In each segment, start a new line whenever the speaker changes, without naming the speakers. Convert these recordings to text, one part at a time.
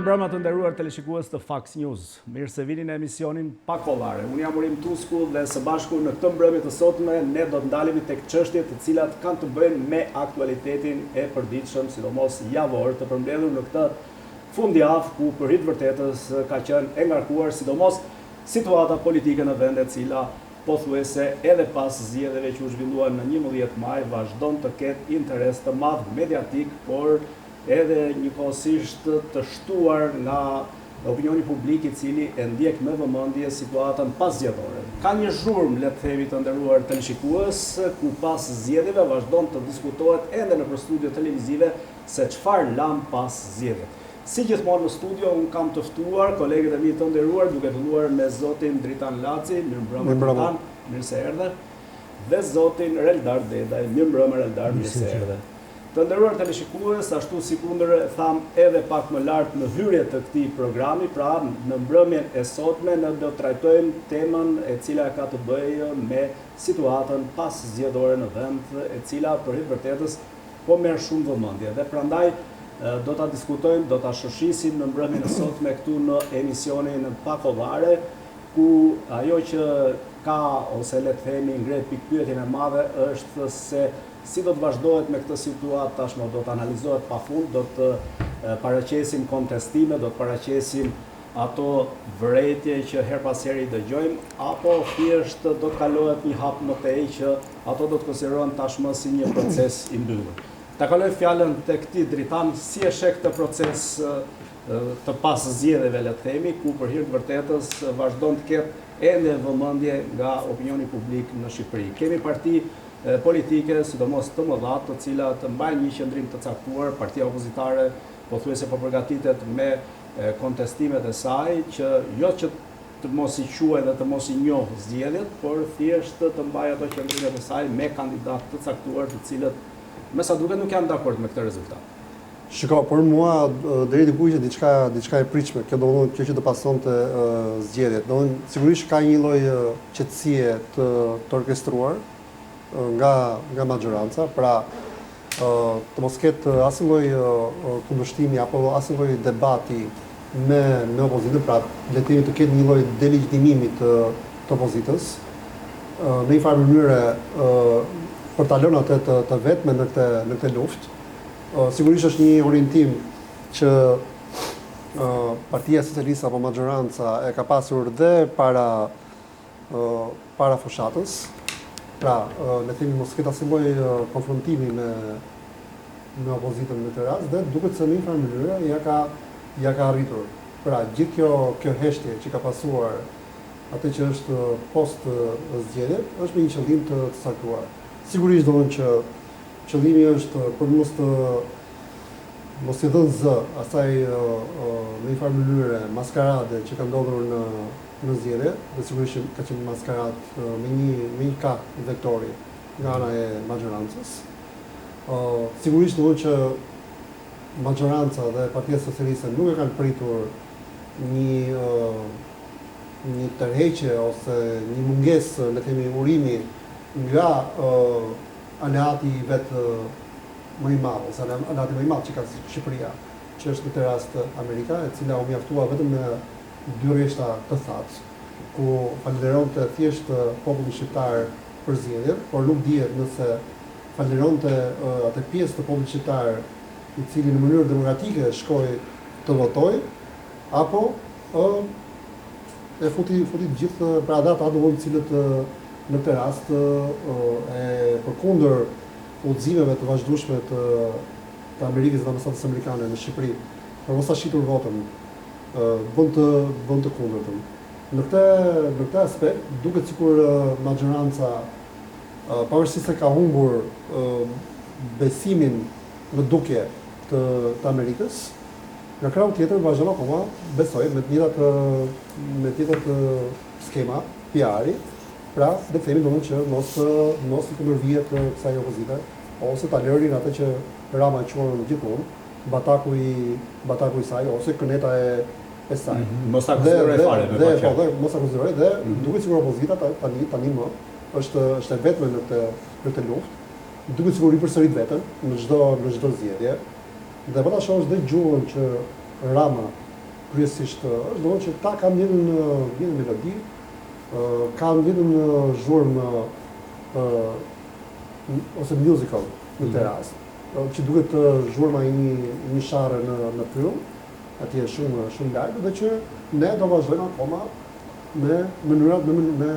Mirëmbrëma të nderuar teleshikues të Fax News. Mirë se vini në emisionin Pa Kollare. Unë jam Urim Tusku dhe së bashku në këtë mbrëmje të sotme ne do të ndalemi tek çështje të cilat kanë të bëjnë me aktualitetin e përditshëm, sidomos javor, të përmbledhur në këtë fundjavë ku për hir të vërtetës ka qenë e ngarkuar sidomos situata politike në vend e cila pothuajse edhe pas zgjedhjeve që u zhvilluan në 11 maj vazhdon të ketë interes të madh mediatik, por edhe njëkohësisht të shtuar nga opinioni publik i cili e ndjek me vëmendje situatën paszgjedhore. Ka një zhurmë, le të themi të nderuar teleshikues, ku pas zgjedhjeve vazhdon të diskutohet ende nëpër studio televizive se çfarë lanë pas zgjedhjet. Si gjithmonë në studio unë kam të ftuar kolegët e mi të nderuar duke filluar me zotin Dritan Laci, mirëmbrëma Dritan, mirë se erdhe, dhe zotin Reldar Dedaj, mirëmbrëma Reldar, mirë se erdhe. Të nderuar teleshikues, ashtu sikundër e thamë edhe pak më lart në hyrje të këtij programi, pra në mbrëmjen e sotme ne do të trajtojmë temën e cila ka të bëjë me situatën paszgjedhore në vend, e cila për hir të vërtetës po merr shumë vëmendje dhe prandaj do ta diskutojmë, do ta shoshisim në mbrëmjen e sotme këtu në emisionin Pa Kollare, ku ajo që ka ose le të themi ngre pikëpyetjen e madhe është se Si do të vazhdohet me këtë situatë tashmë do të analizohet pafund, do të paraqesim kontestime, do të paraqesim ato vërejtje që herë pas here i dëgjojmë, apo thjesht do të kalohet një hap më tej që ato do të konsiderohen tashmë si një proces i mbyllur. Ta kaloj fjalën tek ti Dritan, si e sheh këtë proces të pas zgjedhjeve le të themi, ku për hir të vërtetës vazhdon të ketë ende vëmendje nga opinioni publik në Shqipëri. Kemi parti politike, sidomos të mëdha, të cilat mbajnë një qëndrim të caktuar, partia opozitare pothuajse po përgatitet me kontestimet e saj, që jo që të mos i quajë dhe të mos i njohë zgjedhjet, por thjesht të mbajë ato qëndrimet e saj me kandidatë të caktuar, të cilët me sa duket nuk janë dakord me këtë
rezultat. Shiko, për mua deri diku ishte diçka diçka e pritshme, kjo domethënë kjo që do pasonte zgjedhjet. Domethënë sigurisht ka një lloj qetësie të të orkestruar nga nga maxhoranca, pra të mos ketë asnjë lloj kundërshtimi apo asnjë lloj debati me me opozitën, pra le të themi të ketë një lloj delegjitimimi të të opozitës, në një farë mënyre për ta lënë atë të të vetme në këtë në këtë luftë. Sigurisht është një orientim që Partia Socialiste apo maxhoranca e ka pasur dhe para para fushatës. Pra, le të themi mos ketë asnjë lloj konfrontimi me me opozitën në këtë rast dhe duket se në një farë mënyre ia ka ia ka arritur. Pra, gjithë kjo kjo heshtje që ka pasuar atë që është post zgjedhjet është me një qëllim të caktuar. Sigurisht domethënë që Qëllimi është për mos të mos i dhënë zë asaj në një farë mënyre maskarade që ka ndodhur në në zgjedhje, dhe sigurisht që ka qenë maskaradë me një me një kah vektori nga ana e maxhorancës. Sigurisht domethënë që maxhoranca dhe Partia Socialiste nuk e kanë pritur një një tërheqje ose një mungesë, le të themi, urimi nga aleati i vet më i madh, ose aleati më i madh që ka Shqipëria, që është në këtë rast Amerika, e cila u mjaftua vetëm me dy rreshta të thatë, ku falënderonte thjesht popullin shqiptar për zgjedhjet, por nuk dihet nëse falënderonte atë pjesë të popullit shqiptar i cili në mënyrë demokratike shkoi të votojë, apo e futi futi të gjithë pra dhe ata domethënë të cilët në këtë rast e përkundër udhëzimeve të vazhdueshme të të Amerikës dhe ambasadës amerikane në Shqipëri për mos ta shitur votën bën të bën të kundërtën. Në këtë në këtë aspekt duket sikur maxhoranca pavarësisht se ka humbur besimin në dukje të të Amerikës, Nga krahu tjetër vazhdon akoma, besoj, me të njëjtat me të njëjtat skema PR-i, pra le të themi domethënë që mos mos i kundërvihet kësaj opozite. ose ta lërin atë që Rama e quan gjithmonë bataku i bataku i saj ose këneta e e saj.
Mm -hmm. Mos ta konsideroj fare
me dhe, po, dhe mos ta konsideroj dhe mm -hmm. duket sikur opozita tani tani më është është e vetme në këtë në këtë luftë. Duket sikur ripërsërit veten në çdo në çdo zgjedhje. Dhe po ta shohësh dhe gjuhën që Rama kryesisht është, domethënë që ta kanë njëjtën njëjtën melodi, kanë njëjtën zhurmë ose musical në këtë mhm. rast, që duket zhurma e një një sharre në në pyll, atje shumë shumë larg dhe që ne do vazhdojmë akoma me mënyrat me me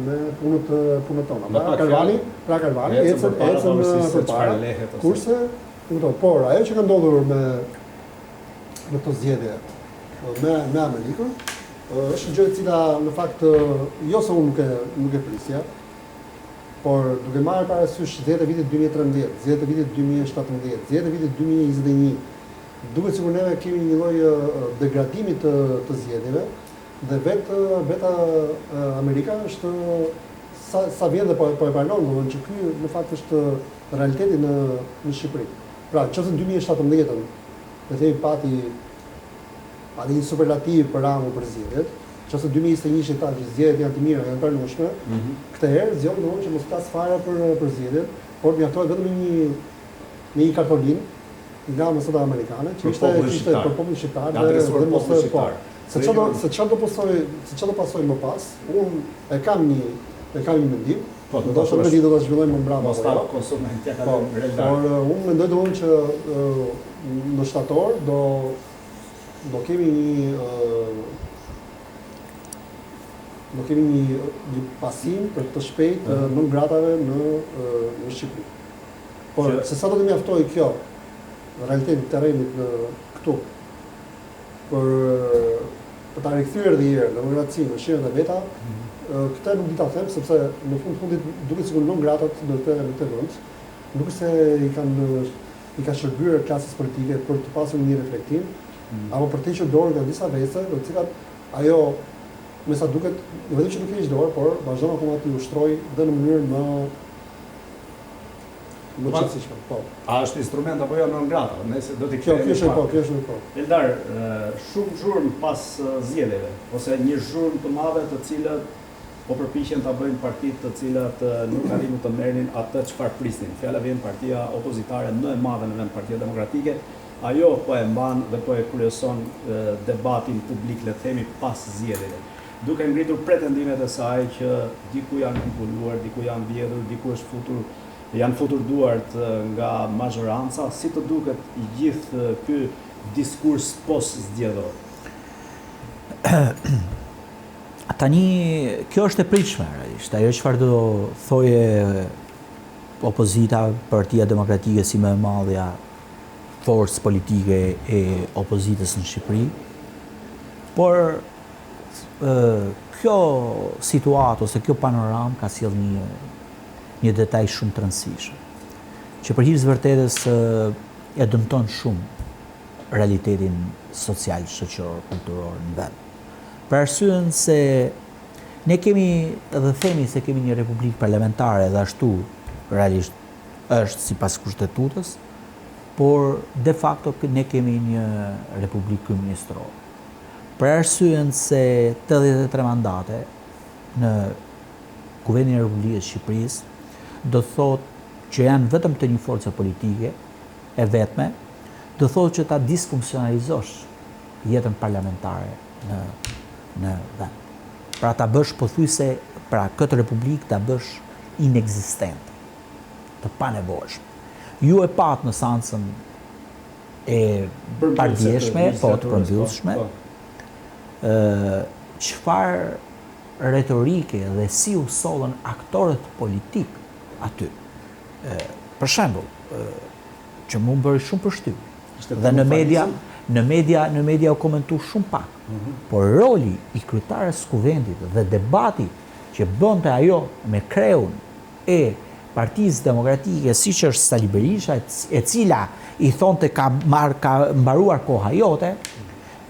me punët punët tona. Pra karvani, pra karvani ecën ecën përpara. Kurse, kupton, por ajo që ka ndodhur me në këto zgjedhje me me Amerikën, është një gjë e cila në fakt jo se unë nuk e nuk e prisja, por duke marrë parasysh zgjedhjet e vitit 2013, zgjedhjet e vitit 2017, zgjedhjet e vitit 2021, duket sikur neve kemi një lloj degradimi të të zgjedhjeve dhe vetë vetë Amerika është sa sa vjen dhe po po e pranon, domethënë që ky në fakt është realiteti në në Shqipëri. Pra, në qoftë se në 2017-ën, le të themi pati pati një superlativ për Ramën për zgjedhjet, në qoftë se 2021-shin tha që zgjedhjet janë të mira, janë të pranueshme, mm -hmm. këtë herë zgjodhi domethënë që mos flas fare për për zgjedhjet, por mjaftohet vetëm me një me një kartolinë nga ambasada amerikane, që ishte ishte për popullin shqiptar
dhe dhe mos e po.
Se çfarë do se çfarë do pasoj, se çfarë do pasoj më pas, unë e kam një e kam një mendim, Po, do ta shohim do ta zhvillojmë më mbrapa.
Mos ta jo. konsumojmë t'ia po,
kalojmë Eldar. Por uh, unë mendoj domethënë që uh, në shtator do do kemi një uh, do kemi një një pasim për të shpejt të mm. non gratave në në Shqipëri. Por që... se sa do të mjaftojë kjo në realitetin e terrenit në këtu për për ta rikthyer edhe një herë demokracinë në shinat e veta, mm -hmm. këtë nuk di ta them sepse në fund fundit duket sikur non gratat në këtë në këtë vend nuk është se i kanë i ka shërbyer klasës politike për të pasur një reflektim mm -hmm. apo për të hequr dorë nga disa vese, të cilat ajo me sa duket jo vetëm që nuk heq dorë, por vazhdon akoma t'i ushtrojë dhe në mënyrë më Më të qetësishme,
po. A është instrument apo jo non grata? Nëse do t'i
Kjo, kjo është po, kjo është po.
Eldar, shumë zhurmë pas zgjedhjeve ose një zhurmë të madhe të cilët po përpiqen ta bëjnë partitë të cilat nuk arritën të merrnin atë çfarë prisnin. Fjala vjen partia opozitare më e madhe në vend, Partia Demokratike, ajo po e mban dhe po e kryeson debatin publik, le të themi, pas zgjedhjeve. Duke ngritur pretendimet e saj që diku janë manipuluar, diku janë vjedhur, diku është futur janë futur duart nga mazhoranca, si të duket i gjithë ky diskurs post-zgjedhor?
Tani, kjo është e pritshme, realisht. Ajo çfarë do thoje opozita, Partia Demokratike si më e madhja forcë politike e opozitës në Shqipëri, por kjo situatë ose kjo panoramë ka sjellë një një detaj shumë të rëndësishëm, që për hir të vërtetës e dëmton shumë realitetin social, shoqëror, kulturor në vend. Për arsyen se ne kemi dhe themi se kemi një republikë parlamentare dhe ashtu realisht është sipas kushtetutës, por de facto ne kemi një republikë kryeministrore. Për arsyen se 83 mandate në Kuvendin e Republikës së Shqipërisë, do të thotë që janë vetëm të një force politike, e vetme, do të thotë që ta disfunksionalizosh jetën parlamentare në në vend. Pra ta bësh pothuajse, pra këtë republikë ta bësh inekzistente, të panevojshme. Ju e patë në seancën e pardjeshme, po të përmbyllshme, po. ë çfarë retorike dhe si u sollën aktorët politikë aty. Për shembull, që mu më bëri shumë përshtypje. Dhe në media, në media, në media u komentu shumë pak. Mm -hmm. Por roli i kryetares së kuvendit dhe debati që bënte ajo me kreun e Partisë Demokratike, siç është Sali Berisha, e cila i thonte ka marr ka mbaruar koha jote,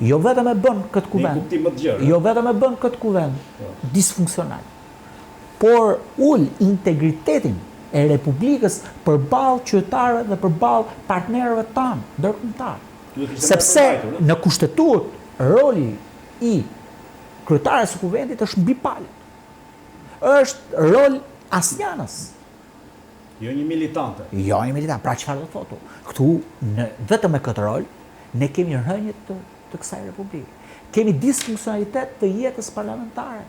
jo vetëm e bën këtë
kuvend,
jo vetëm e bën këtë kuvend po. disfunksional, por ul integritetin. e Republikës përballë qytetarëve dhe përballë partnerëve tanë ndërkombëtarë. Sepse në Kushtetutë roli i kryetares së Kuvendit është mbi palët. Është rol asnjanës.
Jo një militante.
Jo një militante. Pra çfarë do të thotë? Këtu në vetëm me këtë rol ne kemi rënie të të kësaj republike. Kemi disfunksionalitet të jetës parlamentare.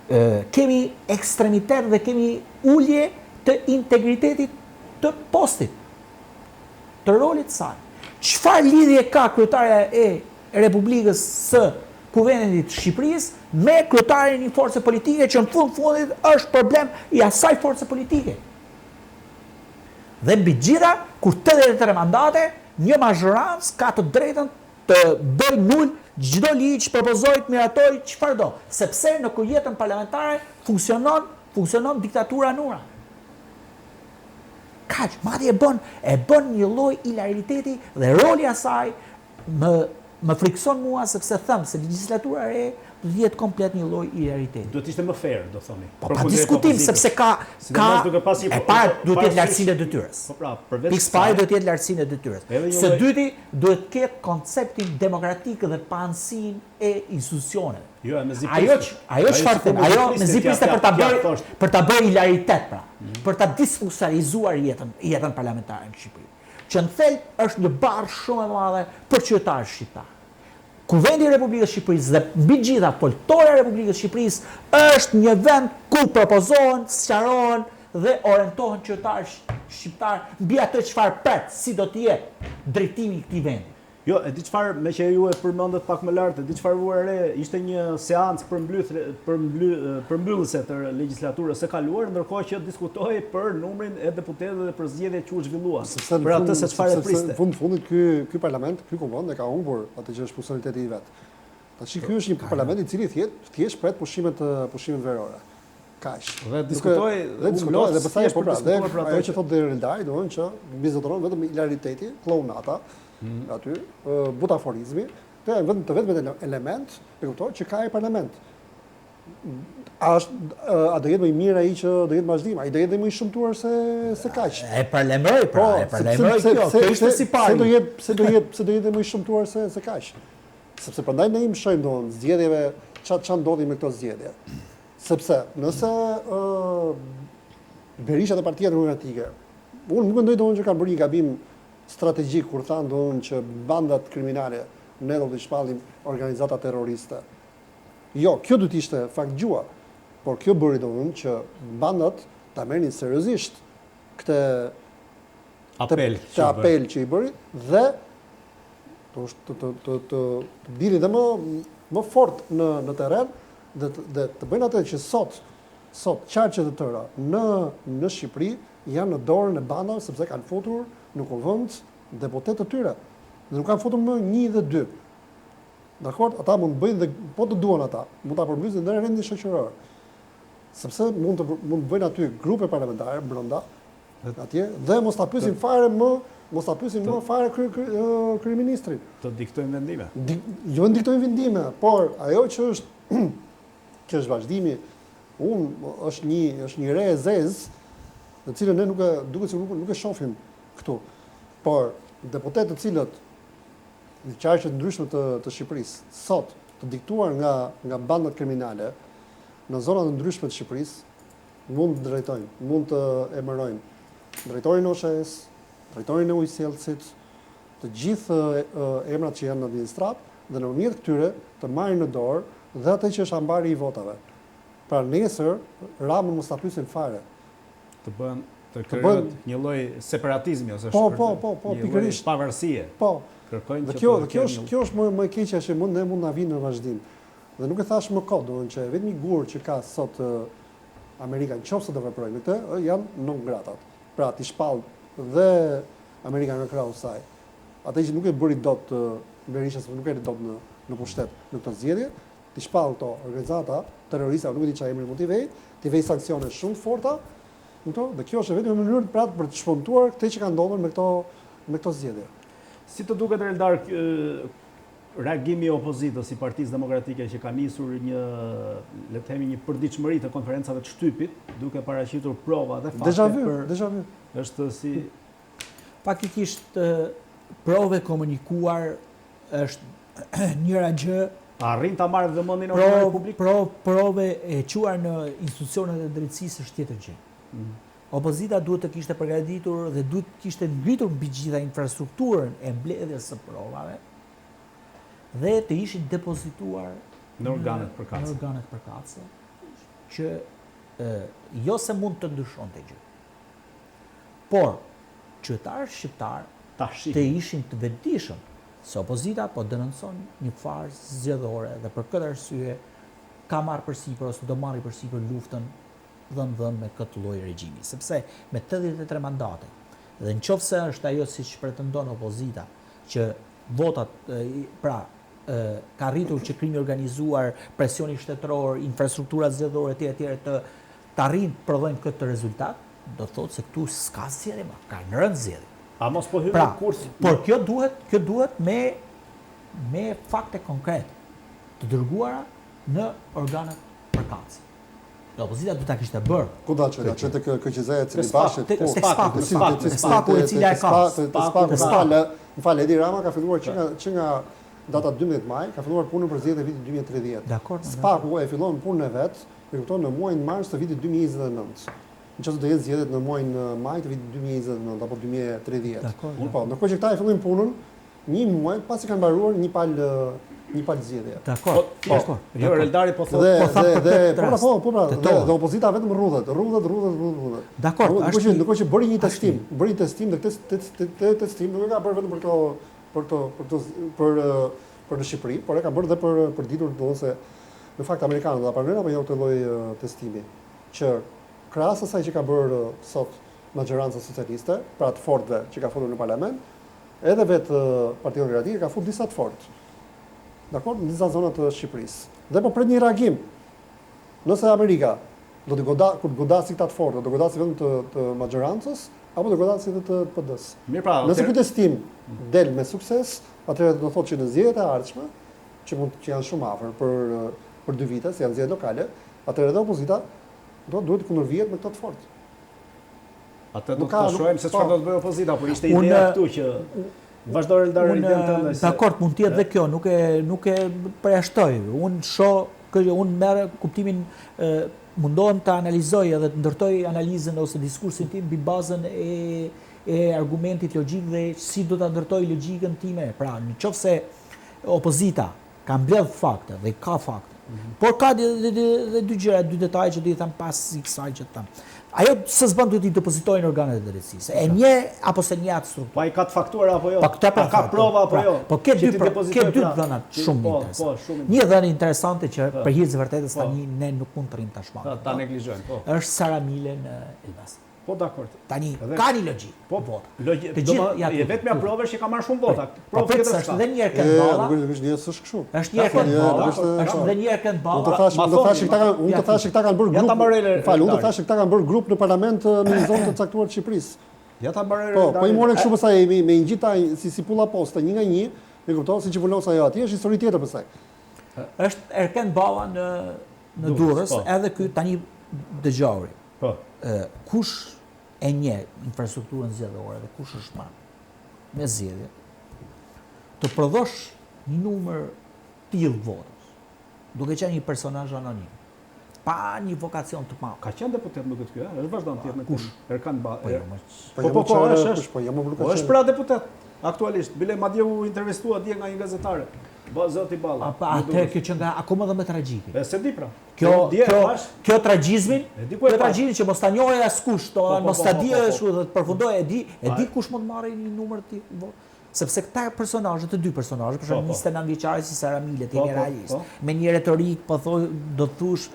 Ë kemi ekstremitet dhe kemi ulje të integritetit të postit, të rolit të saj. Çfarë lidhje ka kryetarja e Republikës së Kuvendit të Shqipërisë me kryetarin e një force politike që në fund fundit është problem i asaj force politike. Dhe mbi të gjitha, kur 83 mandate, një mazhorancë ka të drejtën të bëjë nul çdo ligj, propozojë, të miratojë çfarëdo, sepse në jetën parlamentare funksionon funksionon diktatura nura. Kaq, madje e bën, e bën një lloj hilariteti dhe roli i asaj më më frikëson mua sepse them se legjislatura e re do të jetë komplet një lloj hilariteti.
Duhet të ishte më fair, do thoni.
Po pa diskutim sepse ka ka duke pas një e para duhet të jetë lartësinë e detyrës.
Po pra, përveç
Pikë së pari duhet të jetë lartësinë e detyrës. Së dyti duhet të ketë konceptin demokratik dhe paanësinë e institucioneve.
Jo, e mezi
Ajo që ajo çfarë them, ajo mezi priste për ta bërë për ta bërë hilaritet pra, mhm. për ta disfunksionalizuar jetën jetën parlamentare në Shqipëri. Që në thelb është një barrë shumë e madhe për qytetarët shqiptarë. Kuvendi i Republikës së Shqipërisë dhe mbi të gjitha Foltorja e Republikës së Shqipërisë është një vend ku propozohen, sqarohen dhe orientohen qytetarët shqiptarë mbi atë çfarë pret, si do të jetë drejtimi i këtij vendi.
Jo, e di çfarë, meqë ju e përmendët pak më lart, e di çfarë vura re, ishte një seancë përmbyllëse të legjislaturës së kaluar, ndërkohë që diskutohej për numrin e deputetëve dhe për zgjedhjet që u zhvilluan.
Sepse
për atë se çfarë e priste.
Sepse në fund fundit ky ky parlament, ky kuvend e ka humbur atë që është funksionaliteti i vet. Tashi ky është një parlament i cili thjesht thjesht pret pushimet pushimet verore.
Kaq. Dhe diskutoi
dhe diskutoi dhe pastaj po pra, dhe ajo që thotë dhe Eldari, domethënë që mbizotëron vetëm hilariteti, klounata, mm. aty, butaforizmi, këto janë vetëm të vetmet element, e kupton, që ka ai parlament. A është a do jetë më i mirë ai që do jetë në vazhdim? Ai do jetë më i shëmtuar se se
kaq. E paralajmëroj pra, po, e paralajmëroj kjo. Kjo ishte si
pari. Pse do jetë, pse do jetë, pse do jetë më i shëmtuar se se kaq? Sepse prandaj ne i mëshojmë domethënë zgjedhjeve, ça ça ndodhi me këto zgjedhje. Sepse nëse ë Berisha dhe Partia Demokratike, unë nuk mendoj domethënë që kanë bërë një gabim strategjik kur thanë domethënë që bandat kriminale ne do t'i shpallim organizata terroriste. Jo, kjo duhet të ishte fakt gjuha, por kjo bëri domethënë që bandat ta merrnin seriozisht këtë
apel,
këtë apel që i bëri dhe të të të të të të dilin dhe më më fort në në terren dhe të, dhe të bëjnë atë që sot sot qarqe të tëra në në Shqipëri janë në dorën e bandave sepse kanë futur në kuvend deputetë të tyre. Dhe nuk kanë futur më një dhe dy. Dakord, ata mund të bëjnë dhe po të duan ata, mund ta përmbysin dhe rendin shoqëror. Sepse mund të mund të bëjnë aty grupe parlamentare brenda atje dhe mos ta pyesin fare më, mos ta pyesin më fare kry, kry, kryeministrin.
Të diktojnë vendime.
Di, jo të diktojnë vendime, por ajo që është që është vazhdimi, unë është një është një re e zezë, të cilën ne nuk e duket se nuk nuk e shohim këtu. Por deputetë të cilët në qarqe të ndryshme të të Shqipërisë, sot të diktuar nga nga bandat kriminale në zona të ndryshme të Shqipërisë, mund të drejtojnë, mund të emërojnë drejtorin e OSHEE-së, drejtorin e ujësjellësit, të gjithë emrat që janë në administratë dhe nëpërmjet këtyre të marrin në dorë dhe atë që është ambari i votave. Pra nesër Ramën mos ta pyesin fare.
Të bëhen të krijohet një lloj separatizmi ose
po, po, po, po,
një lloj pavarësie.
Po.
Kërkojnë
që kjo, kjo është kjo është më më e keqja që mund ne mund na vinë në vazhdim. Dhe nuk e thash më kot, domethënë që vetëm një gur që ka sot Amerika në qoftë se do veprojë me këtë, janë non gratat. Pra t'i shpall dhe Amerika nga krahu i saj. Atë që nuk e bëri dot Berisha, sepse nuk erdhi dot në në pushtet në këto zgjedhje, t'i shpall këto organizata terroriste, nuk e di çfarë emri mund t'i vejë, t'i vejë sanksione shumë të forta, kupton? Dhe kjo është e vetmja mënyrë pra për të shpëtuar këtë që ka ndodhur me këto me këto zgjedhje.
Si të duket Eldar? Reagimi i opozitës i Partisë Demokratike që ka nisur një, le të themi, një përditshmëri të konferencave të shtypit, duke paraqitur prova dhe fakte
për deja vu.
Është si
Faktikisht provë e komunikuar është njëra gjë
Arrin ta marrë vëmendjen e opinionit publik?
Provë, provë e çuar në institucionet e drejtësisë është tjetër gjë. Mm. Opozita duhet të kishte përgatitur dhe duhet të kishte ngritur mbi të gjitha infrastrukturën e mbledhjes së provave dhe të ishin depozituar
në organet përkatëse.
Në organet përkatëse që e, jo se mund të ndryshonte gjë. Por qytetarët shqiptarë të ishin të vetëdijshëm se opozita po denoncon një farsë zgjedhore dhe për këtë arsye ka marrë përsipër ose do marrë përsipër luftën dhëmb dhëmb me këtë lloj regjimi, sepse me 83 mandate dhe në qoftë se është ajo siç pretendon opozita që votat pra ka arritur që krimi i organizuar, presioni shtetëror, infrastruktura zgjedhore etj etj të të arrijnë të prodhojnë këtë rezultat, do të thotë se këtu s'ka zgjedhje më, kanë rënë
zgjedhjet. A mos po hyjmë pra, në
kurth? Por kjo duhet, kjo duhet me me fakte konkrete të dërguara në organet përkatëse. Dhe opozita do ta kishte bërë.
Ku do ta çojë? Ta çojë tek KQZ-ja e
Celibashi, ku? Tek Spaku, tek Spaku e cila e ka.
Te Spaku, më fal, më fal, Edi Rama ka filluar që nga që nga data 12 maj, ka filluar punën për zgjedhjet e vitit 2030.
Dakord.
Spaku e fillon punën e vet, e kupton, në muajin mars të vitit 2029. Në qoftë se do jetë zgjedhjet në muajin maj të vitit 2029 apo 2030.
Dakord.
Po, ndërkohë që këta e fillojnë punën Një muaj pasi kanë mbaruar një palë një palë
zgjedhje. Dakord.
Po, po, jo, Eldari po
thotë, po tha për këtë po, pra, po, po, pra, dhe, dhe opozita vetëm rrudhet, rrudhet, rrudhet, rrudhet,
rrudhet. Dakord,
është ndërkohë ndërkohë që bëri një testim, bëri një testim dhe këtë këtë testim nuk e ka bërë vetëm për këto për këto për këto për për në Shqipëri, por e ka bërë dhe për për ditur domethënë se në fakt amerikanët do ta pranojnë apo jo këtë lloj testimi që krahas asaj që ka bërë sot maxhoranca socialiste, pra të fortëve që ka futur në parlament, Edhe vetë Partia Demokratike ka fut disa të fortë. Dakord, në disa zona të Shqipërisë. Dhe po pret një reagim. Nëse Amerika do të goda, kur të godasi këta të fortë, do godasi vetëm të, të maxhorancës apo do godasi edhe të
PD-së. Mirë pra,
nëse ky testim del me sukses, atëherë do të thotë që në zgjedhjet e ardhshme, që mund që janë shumë afër për për dy vite, se janë zgjedhjet lokale, atëherë edhe opozita do duhet të kundërvihet me këto të fortë.
Atë do të shohim se çfarë do të bëjë opozita, por ishte ideja këtu që vazhdo Eldar idenë
tënde. Dakord, mund të jetë dhe kjo, nuk e nuk e përjashtoj. Unë shoh, kë unë merr kuptimin mundohem të analizoj edhe të ndërtoj analizën ose diskursin tim mbi bazën e e argumentit logjik dhe si do ta ndërtoj logjikën time. Pra, në qoftë se opozita Ka mbledh fakte dhe ka fakte. Mhm. Por ka dhe, dhe, dhe, dhe dy gjëra, dy detaje që do i them pas kësaj që të them. Ajo se s'bën duhet t'i depozitojnë organet e drejtësisë. E njeh apo s'e njeh atë
strukturë. Po i ka të faktuar apo jo?
Po këta
pra ka prova apo
pra,
jo?
Po ke dy pra, ke dy pra, dhëna shumë po, interesante. Po, shumë Një dhënë interesante që po. për hir të vërtetës po. tani ne nuk mund të rrim ta
shmangim. Ta neglizhojmë, po.
Është Sara Mile në Elbasan.
Po dakord.
Tani ka një logjikë.
Po vota. Logjikë. Të gjithë ja. E vetmja provë është që ka marrë shumë vota.
Po, provë tjetër është edhe një Erken Balla.
Nuk është një s'është
kështu. Është një Erken Balla. Është edhe një Erken Balla.
Unë të thashë, unë të thashë këta kanë, unë të thashë këta kanë bërë grup. Më fal, unë të thashë këta kanë bërë grup në parlament në një zonë të caktuar të Shqipërisë.
Ja ta mbaroj.
Po, po i more kështu pastaj me me ngjita si si pulla poste një nga një, e kupton, siç i vulos ajo atje, është histori tjetër pastaj.
Është Erken Balla në në Durrës, po. edhe ky tani dëgjori.
Po.
Kush e njeh infrastrukturën zgjedhore dhe kush është marrë me zgjedhje, të prodhosh një numër të tillë votash, duke qenë një personazh anonim, pa një vokacion të
madh. Ka qenë deputet më këtë ky, është vazhdon të jetë
në kush?
Erkan Ba.
Po, jo,
po, po, po, po, është, është, po, jo, më po, është pra deputet aktualisht. Bile madje u intervistua dje nga një gazetare. Ba zoti
Balla. A pa atë kjo që nga akoma dhe më tragjike.
E s'e di pra.
Kjo kjo kjo tragjizmin, kjo tragjizmin që mos ta njohë askush, to po, po, mos ta po, di ashtu dhe të përfundojë e di, e di kush mund të marrë një numër të tillë. Sepse këta personazhe, të dy personazhe, për shembull 29 vjeçare si Sara Mile, të jemi realist, me një retorikë, po thoj, do të thush,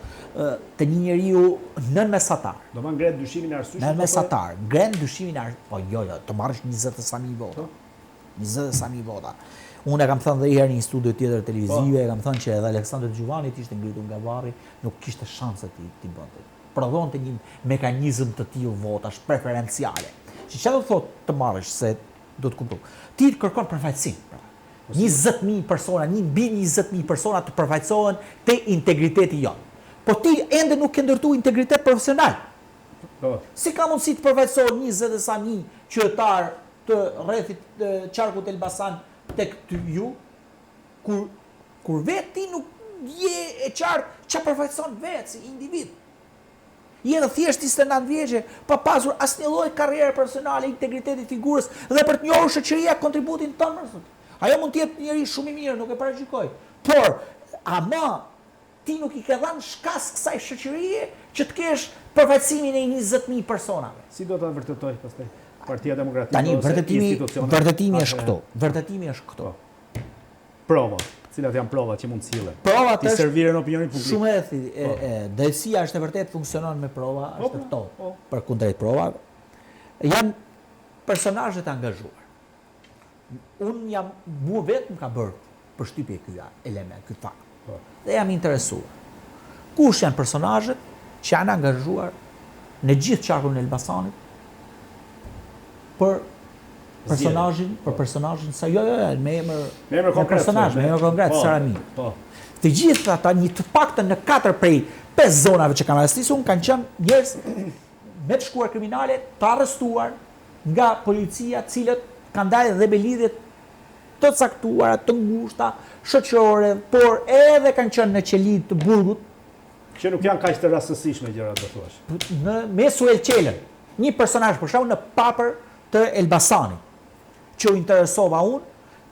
të një njeriu nën
mesatar. Do më ngre dyshimin e
arsyeshëm. Nën mesatar, ngren dyshimin e arsyeshëm. Po jo, jo, të marrësh 20 e sa mijë vota. 20 e sa mijë vota. Unë e kam thënë dhe një herë në një studio tjetër televizive, po. e kam thënë që edhe Aleksandër Xhuvani të ishte ngritur nga varri, nuk kishte shanse t'i t'i bënte. Prodhonte një mekanizëm të tillë votash preferenciale. Që çfarë do të thotë të marrësh se do të kuptoj. Ti kërkon përfaqësim, pra. 20.000 persona, një mbi 20.000 persona të përfaqësohen te integriteti jonë. Po ti ende nuk ke ndërtu integritet profesional.
Po.
Si ka mundësi të përfaqësohen 20 e sa mijë qytetarë të rrethit të qarkut Elbasan tek ty ju, kur kur vetë ti nuk je e qartë ça përfaqëson vetë si individ. Je në thjesht 29 vjeçe, pa pasur asnjë lloj karriere profesionale, integriteti figurës dhe për të njohur shoqëria kontributin tënd mër zot. Ajo mund të jetë njeri shumë i mirë, nuk e paragjykoj. Por ama ti nuk i ke dhënë shkas kësaj shoqërie që të kesh përfaqësimin e 20.000 personave.
Si do ta vërtetojë pastaj Partia Demokratike
Tani,
ose
vërtetimi,
institucionet?
Vërtetimi është këtu. Vërtetimi është këtu.
Po. Provat, cilat janë provat që mund të sillen?
Provat
T'i
është
serviren opinionit publik.
Shumë e thjeshtë, e,
Po.
e, drejtësia është e vërtetë funksionon me prova,
Po,
është e
po,
ftohtë.
po.
Përkundrejt provave. Janë personazhe të angazhuar. Unë jam, mua vetë më ka bërë përshtypje ky element, ky fakt.
Po.
Dhe jam interesuar. Kush janë personazhet që janë angazhuar në gjithë qarkun e Elbasanit për personazhin, për
Po.
personazhin sa jo jo, jo, me emër
Me emër konkret.
personazh, me emër konkret,
Po,
Sarami.
Po.
Të gjithë ata një të paktën në katër prej pesë zonave që kam rastisur, unë kanë qenë njerëz me të shkuar kriminale të arrestuar nga policia, të cilët kanë dalë dhe me lidhje të caktuara, të ngushta, shoqërore, por edhe kanë qenë në qeli të burgut,
Që nuk janë kaq të rastësishme gjërat, do thuash.
në me Suel Çelën, një personazh për shembull në Papër të Elbasanit, që u interesova unë,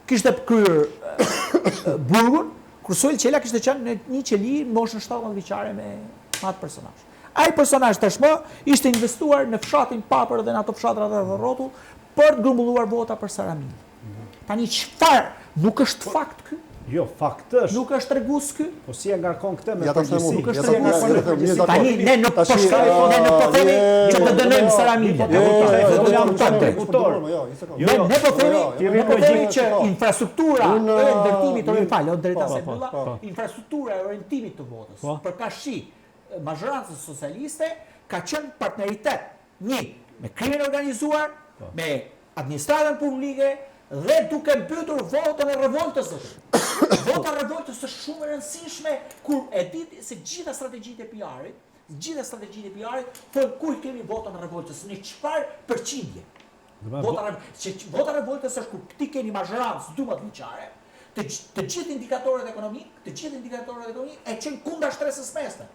kishte kryer eh, burgun, kur Suel Çela kishte qenë në një qeli në moshën 17 vjeçare me me atë personazh. Ai personazh tashmë ishte investuar në fshatin Papër dhe në ato fshatrat rreth rrotull për të grumbulluar vota për Saramin. Tani çfarë nuk është fakt ky?
Jo, fakt është.
Nuk është tregues ky?
Po si e ngarkon këtë me
Ja ta them
përgjegjësi?
unë,
Nuk është
ja
Si e
ta them,
ngarkon
ja
me
ta them,
përgjegjësi?
mirë,
Tani ne nuk po
Tashi,
shkojmë, ne nuk po themi
je,
që të dënojmë
jo,
Saramilën.
Jo,
Jo,
jo,
jo,
jo,
jo,
jam
jo,
kontributor.
jo, jo, një sekondë.
Jo,
Ne
jo.
ne po themi,
Jo, jo,
ne po
jo,
themi
jo,
që
jo.
infrastruktura
Unë,
e ndërtimit,
mirë,
ore fal, o drejta
po,
se
po,
mbylla,
po.
infrastruktura e orientimit të votës
Po.
për karshi mazhorancës socialiste ka qenë partneritet një me krimin e organizuar, me administratën publike dhe duke mbytur votën e revoltës. zotëri. Vota e revoltës është shumë e rëndësishme kur e di se gjitha strategjitë e PR-it, gjitha strategjitë e PR-it thonë ku i kemi votën e revoltës, në çfarë përqindje. Vota re- që që- vota revoltës është kur ti ke një mazhorancë 12 vjeçare, të, të gjithë indikatorët ekonomik, të gjithë indikatorët ekonomik e qenë kundra shtresës mesme,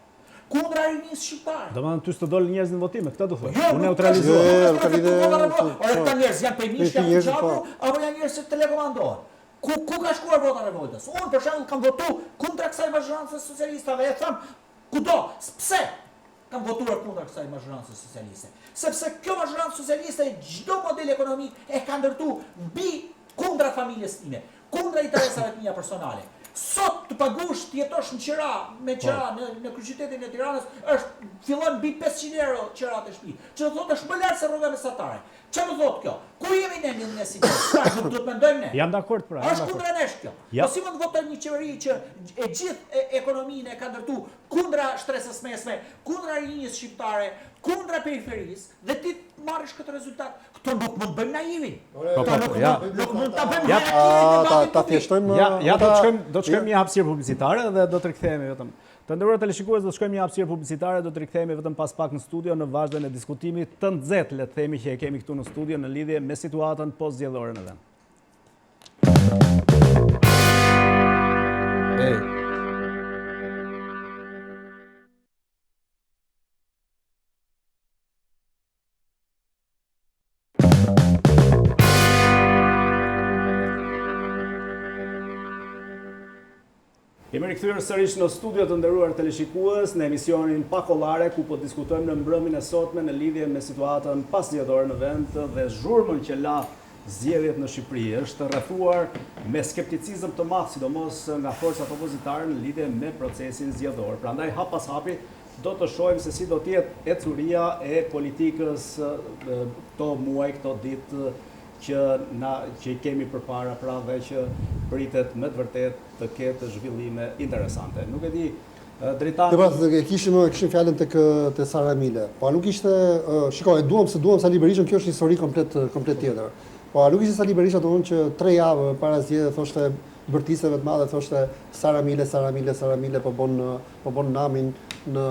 kundra rinisë shqiptare.
Domethënë ty s'të dolën njerëz në votime, këtë do thuash.
Jo,
U
nuk
neutralizua.
është-
Jo,
nuk
jo,
është
ka lidhje-
vota revoltës. Ore këta njerëz janë prej mish,
Prej
janë
njerëz,
gjaku,
po.
apo janë njerëz që telekomandohen. Ku ku ka shkuar vota revoltës? Unë për shembull kam votu kundra kësaj mazhorancës socialiste dhe e them kudo, pse kam votuar kundra kësaj mazhorancës socialiste? Sepse kjo mazhorancë socialiste çdo model ekonomik e ka ndërtu mbi kundra familjes time, kundra interesave të mia personale. Sot të pagush të jetosh në qira, me qira në në kryeqytetin e Tiranës është fillon mbi 500 euro qiratë e shtëpisë. Që do thotë është më lart se rroga mesatare. Çfarë do thotë kjo? Ku jemi ne në në si? Çfarë nuk duhet mendojmë ne?
Jam dakord pra, jam
Është
dakord.
kundra nesh kjo.
Ja.
Po si mund të votojmë një qeveri që e gjithë e- ekonominë e ka ndërtu kundra shtresës mesme, kundra rinisë shqiptare, kundra periferisë dhe ti të marrësh këtë rezultat. Këto nuk mund bëjmë naivin.
Po,
Këto
po,
nuk
po, ja.
mund nuk mund ta bëjmë
Ja.
harakiri
A, ta
debatin
ta
publik.
thjeshtojmë
Ja, ja do të
ta-
shkojmë, do të shkojmë një hapësirë publicitare dhe do të rikthehemi vetëm. Të nderuar teleshikues, do të shkojmë një hapësirë publicitare, do të rikthehemi vetëm pas pak në studio në vazhdën e diskutimit të nxehtë, le të themi që e kemi këtu në studio në lidhje me situatën postzgjedhore në vend.
Ej.
Jemi rikthyer sërish në studio të nderuar teleshikues në emisionin Pa Kollare ku po diskutojmë në mbrëmjen e sotme në lidhje me situatën paszgjedhore në vend dhe zhurmën që la zgjedhjet në Shqipëri. Është rrethuar me skepticizëm të madh, sidomos nga forcat opozitare në lidhje me procesin zgjedhor. Prandaj hap pas hapi do të shohim se si do të jetë ecuria e politikës e, këto muaj, këto ditë që na që i kemi përpara pra dhe që pritet me të vërtetë të ketë zhvillime interesante. Nuk e di. Dritan.
Po pra, e kishim e kishim fjalën tek te Sara Mile. Po a nuk ishte, shiko, e duam s'e duam Sali Berishën, kjo është një histori komplet komplet tjetër. Po a nuk ishte Sali Berisha domethënë që tre javë para zgjedhjeve thoshte bërtiste me të madhe thoshte Sara Mile, Sara Mile, Sara Mile po bën po bën namin në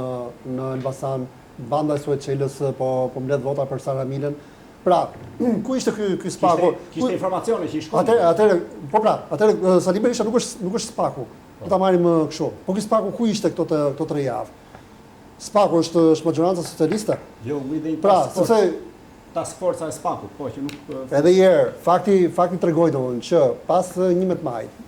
në Elbasan, banda e Suel Çelës po po mbledh vota për Sara Milen. Pra, ku ishte ky ky
Spaku? Kishte, kishte informacione që i
shkonin. Atëherë, atëherë, po pra, atëherë Sali Berisha nuk është nuk është Spaku. Po ta marrim kështu. Po ky Spaku ku ishte këto të këto tre javë? Spaku është është maxhoranca
socialiste. Jo, u ngrit pra, sepse task forca e Spakut, po që
nuk Edhe një herë, fakti fakti tregoi domethënë që pas 11 majit,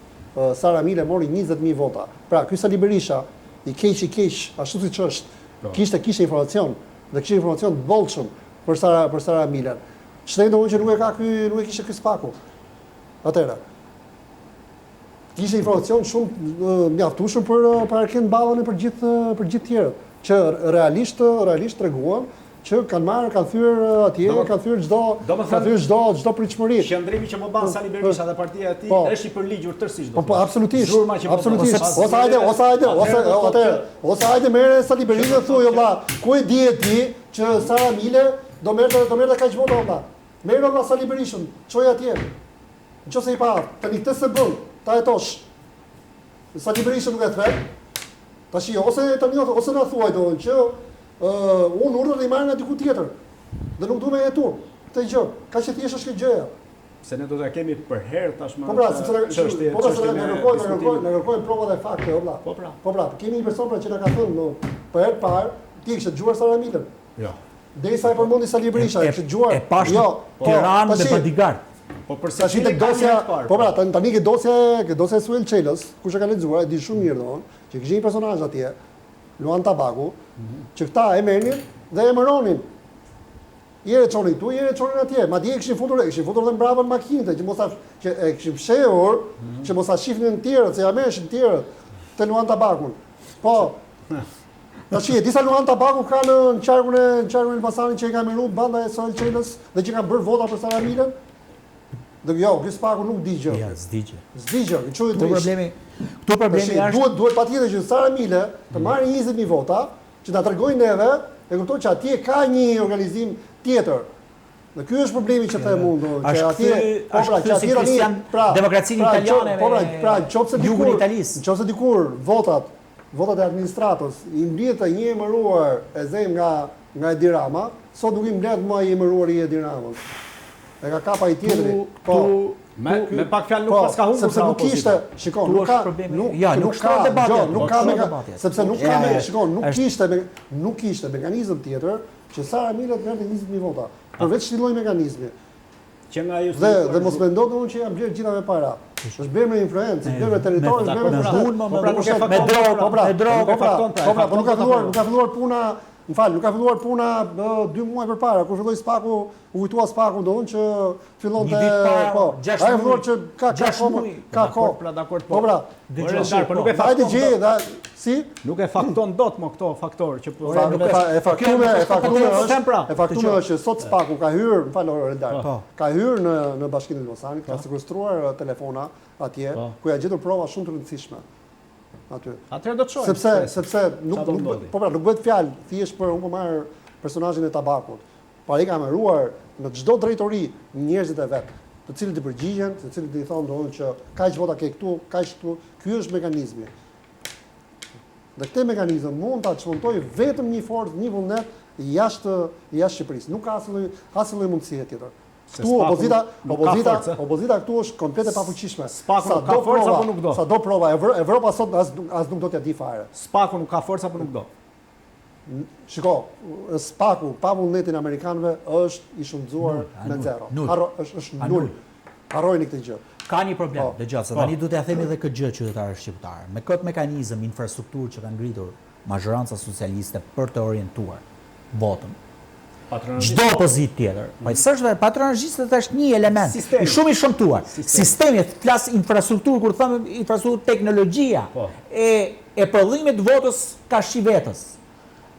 Sara Mile mori 20000 vota. Pra, ky Sali Berisha, i keq i keq, ashtu siç është, po. kishte kishte informacion dhe kishte informacion të bollshëm për Sara për Sara Milen. Ç'të domethënë që nuk e ka ky, nuk e kishte ky Spaku. Atëherë, Kishte informacion shumë mjaftueshëm për për Arkend Ballën e për gjithë për gjithë tjerët, që realisht realisht treguan që kanë marrë, kanë thyer atje, kanë thyer çdo, kanë thyer çdo çdo pritshmëri.
Qëndrimi që po mban Sali Berisha dhe partia e tij po. është i përligjur tërësisht.
Po, po absolutisht. Zhurma që po absolutisht. Ose hajde, ose hajde, ose atë, ose hajde merre Sali Berishën dhe thuaj o vlla, ku e di e ti që Sara Mile do merrte do merrte kaq vota o vlla. Merre o vlla Sali Berishën, çoje atje. Në qoftë se i paaftë, tani këtë s'e bën, ta hetosh. Sali Berisha nuk e thret. Tashi ose tani ose na thuaj domethënë që ë uh, unë urdhrat i marr nga diku tjetër. Dhe nuk du me hetu këtë gjë. Kaq e thjeshtë është kjo
gjëja. Se ne do ta kemi për herë tashmë.
Po pra, sepse çështje, po pra, sepse na kërkojnë, na kërkojnë, na kërkojnë prova dhe fakte, o vlla.
Po pra.
Po pra, kemi një person pra që na ka thënë, no, për herë të parë, ti e kishe dëgjuar Sara Milën.
Jo.
Derisa e përmendi Sali Berisha, e kishe dëgjuar.
E pashë jo, po, Tiranë me bodyguard.
Po për tash
tek dosja, po pra, tani tani ke dosja, ke dosja e Suel Çelës, kush e ka lexuar, e di shumë mirë domethënë, që kishte një personazh atje, Luan Tabaku, mm -hmm. që këta e merrnin dhe e emëronin. Herë e çonin këtu, herë e çonin atje. Madje e kishin futur, e kishin futur dhe mbrapa në makinë, që mos ta që e kishin fshehur, mm -hmm. që mos ta shihnin të tjerët, se ja merreshin të tjerët te Luan Tabakun. Po. Tash e di sa Luan Tabaku ka në në qarkun e në qarkun e Elbasanit që e ka emëruar banda e Suel Çelës dhe që kanë bërë vota për Sara Milën? Dhe jo, ky Spaku nuk di gjë.
Jo, s'di gjë.
S'di gjë, i çoi
Këtu problemi, këtu problemi është
duhet duhet patjetër që Sara Mile të mm. marrë 20000 vota, që ta tregojë neve, e kupton që atje ka një organizim tjetër. Dhe ky është problemi që them unë, domethënë, që
atje, po pra, që atje tani, pra, demokracinë pra, italiane,
po pra, pra, nëse dikur, nëse dikur votat Votat e administratës i mblidhte një i emëruar e zëmë nga nga Edi Rama, sot nuk i mbledh më ai i emëruari i Edi Ramës. E ka kap ai tjetri.
Po, me me pak fjalë nuk po, paska humbur
sepse nuk kishte, shiko, nuk ka nuk
ja, nuk ka
debat, nuk ka me sepse nuk ka me, shiko, nuk kishte me nuk kishte mekanizëm tjetër që Sara Mila të merrte 20000 vota. Përveç këtij lloj mekanizmi.
Që nga
ajo Dhe dhe mos mendo domethënë që janë blerë gjitha me para. Është blerë me influencë, është blerë me territor, është blerë me
pushtet. Po pra nuk e me drogë,
po pra, me drogë, po pra, po pra, po nuk ka filluar, nuk ka filluar puna, më fal, nuk ka filluar puna dy muaj përpara, kur filloi Spaku, u kujtua Spaku domethënë që fillonte
po. Ai
ka filluar që ka ka kohë, ka kohë.
Pra, dakord
po. Po pra,
Dëgjoj, po nuk e fakton.
Hajde gjej, dhe si?
Nuk e fakton dot më këto faktorë
që po nuk e e faktume, e faktume është, pra. e faktume është që sot Spaku ka hyrë, më fal Eldar, po. ka hyrë në në Bashkinë e Elbasanit, ka po. sekuestruar telefona atje, po. ku janë gjetur prova shumë të rëndësishme
aty. Atëherë do të
shohim. Sepse sepse nuk nuk po pra nuk bëhet fjalë thjesht për unë po marr personazhin e tabakut. Po ai ka emëruar në çdo drejtori njerëzit e vet, të cilët i përgjigjen, të cilët i thonë domethënë që kaq vota ke këtu, kaq këtu, ky është mekanizmi. Dhe këtë mekanizëm mund ta çmontojë vetëm një forcë, një vullnet jashtë jashtë Shqipërisë. Nuk ka asnjë lloj asnjë lloj mundësie tjetër. Këtu opozita, opozita, opozita këtu është komplet e pafuqishme.
Spaku nuk ka forcë apo nuk do?
Sa do prova, Evropa sot as as nuk do t'ia di fare.
Spaku nuk ka forcë apo nuk do?
Shiko, Spaku pa vullnetin e amerikanëve është i shumëzuar me zero. Harro, është është nul. Harrojeni këtë
gjë. Ka një problem, po. dëgjo, se po. tani duhet t'ia themi edhe këtë gjë qytetarëve shqiptarë. Me këtë mekanizëm, infrastrukturë që kanë ngritur mazhoranca socialiste për të orientuar votën, çdo opozitë tjetër, po mm. s'është vetëm patronazhistët është një element i shumë i shëmtuar. Sistemi, flas infrastrukturë kur them infrastrukturë teknologjia po. e e prodhimit të votës karshi vetës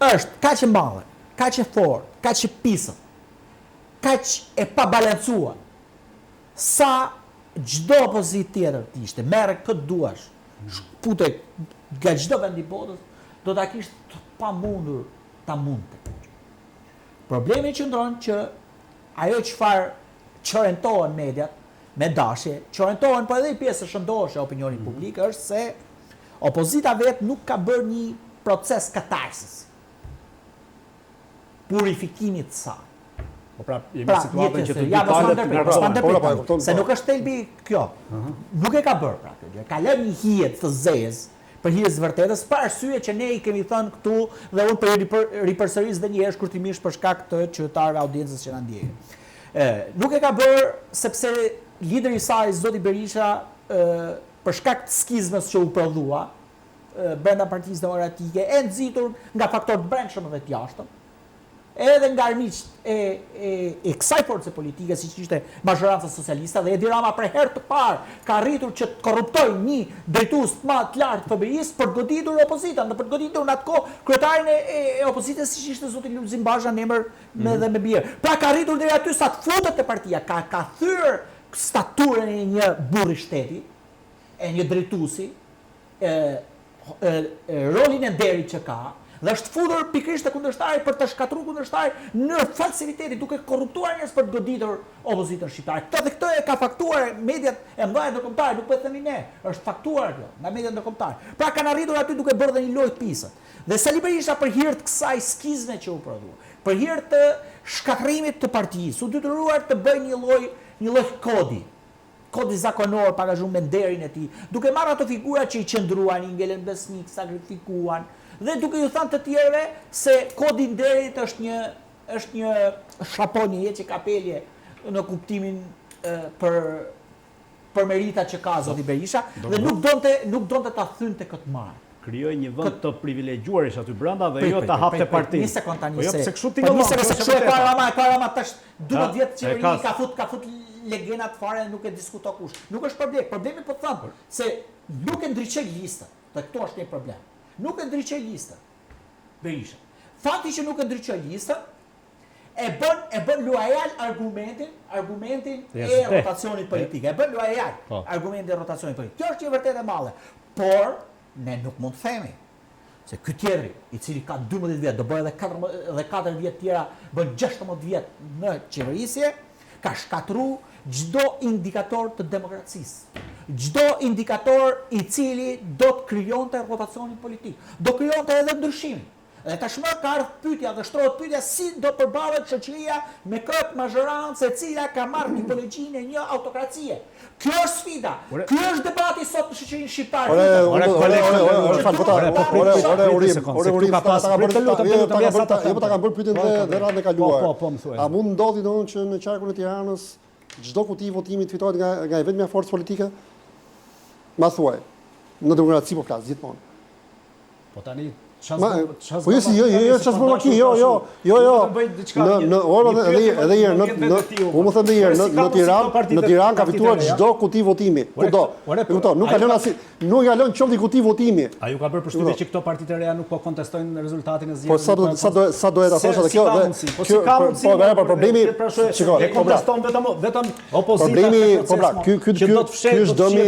është kaq e madhe, kaq e fortë, kaq e pisët, kaq e pabalancuar, sa çdo opozitë tjetër të ishte, merre kë të duash, fute nga çdo vend i botës, do ta kishte të pamundur ta mundte. Problemi qëndron që ajo çfarë çorentohen mediat me dashje, çorentohen po edhe një pjesë e shëndoshë e opinionit mm -hmm. publik është se opozita vetë nuk ka bërë një proces katarsis purifikimit të
saj. Po pra, jemi pra, në situatën që të dy palët
ngarkohen. Po, po, po, po, se nuk është thelbi kjo. Nuk e ka bërë pra kjo gjë. Ka lënë një hije të zezë për hir të vërtetës, për arsye që ne i kemi thënë këtu dhe unë po e ripërsëris dhe një herë shkurtimisht për shkak të qytetarëve audiencës që na ndjekin. Ë, nuk e ka bërë sepse lideri i saj zoti Berisha ë për shkak të skizmës që u prodhua brenda Partisë Demokratike, e nxitur nga faktorë të brendshëm dhe të jashtëm, edhe nga armiqtë e, e, e kësaj force politike, siç ishte mazhoranca socialiste, dhe Edi Rama për herë të parë ka arritur që të korruptojë një drejtues të madh të lartë të FBI-së për të goditur opozitën dhe për të goditur në atë kohë kryetarin e, e, e opozitës siç ishte zoti Lulzim Basha në emër me mm -hmm. dhe me bir. Pra ka arritur deri aty sa të futet te partia, ka ka thyer staturën e një burri shteti, e një drejtuesi, e, e, e rolin e nderit që ka dhe është futur pikërisht te kundërshtari për të shkatërruar kundërshtarin në mënyrë falsifiteti duke korruptuar njerëz për të goditur opozitën shqiptare. Këtë dhe këtë e ka faktuar mediat e mëdha ndërkombëtare, nuk po e themi ne, është faktuar kjo nga mediat ndërkombëtare. Pra kanë arritur aty duke bërë dhe një lojë të pisët. Dhe Sali Berisha për hir të kësaj skizme që u prodhua, për hir të shkatërrimit të partisë, u detyruar të bëjë një lloj një lloj kodi Kodi zakonor pak a shumë me nderin e tij, duke marrë ato figura që i qëndruan, i ngelën besnik, sakrifikuan dhe duke ju thënë të tjerëve se kodi i nderit është një është një shapo, një heqje kapelje në kuptimin për për meritat që ka zoti Berisha dhe nuk donte nuk donte ta thynte këtë
markë. Krijoi një vend të privilegjuarish aty brenda dhe jo ta hapte partinë.
Një sekond tani po jo, se. Po kështu tingëllon. Po se kështu e ka Rama, e ka Rama tash 12 vjet qeveri ka fut ka fut legenat fare nuk e diskuto kush. Nuk është problem. Problemi po të them se nuk e ndriçoi listën. Dhe këtu është një problem. Nuk e ndriçoi listën. Berisha. Fakti që nuk e ndriçoi listën e bën e bën luajal argumentin, argumentin e rotacionit politik. E bën luajal po. argumentin e rotacionit politik. Kjo është një vërtetë e madhe. Por ne nuk mund të themi se ky tjetri, i cili ka 12 vjet, do bëjë edhe 14 edhe 4 vjet tjera, bën 16 vjet në qeverisje, ka shkatërru çdo indikator të demokracisë. Çdo indikator i cili do të krijonte rotacionin politik, do krijonte edhe ndryshimin. Dhe tashmë ka ardhur pyetja dhe shtrohet pyetja si do përballet shoqëria me këtë mazhorancë e cila ka marrë tipologjinë e një autokracie. Kjo është sfida. Ky është debati sot në shoqërinë shqiptare.
Ore, ore, ore, ore, ore, fal, po ta, ore, ore, ore, urim, ore, urim,
ka pas
prit të lutem, të lutem, ja sa ta. Jo, po ta kam bërë pyetjen dhe dhe radhën e kaluar.
Po, po, po, më
thuaj. A mund ndodhi domethënë që në qarkun e Tiranës çdo kuti votimi të fitohet nga nga e vetmja forcë politike? Ma thuaj. Në demokraci po flas gjithmonë.
Po tani ça
ça Po jo si jo jo jo ça s'bën vaki jo jo jo jo. Në në orë edhe edhe edhe një herë në në unë më them edhe një herë në në Tiranë në Tiranë ka fituar çdo kuti votimi. Kudo. E kupton, nuk ka lënë asnjë nuk ka lënë qoftë kuti votimi.
A ju ka bërë përshtypje që këto partitë e reja nuk po kontestojnë rezultatin e
zgjedhjeve? Po sa do sa do sa do e ta thosh atë kjo
dhe po si ka mundësi?
Po po problemi
shiko, e po pra. konteston vetëm vetëm opozita
problemi po pra ky ky ky ky është dëmi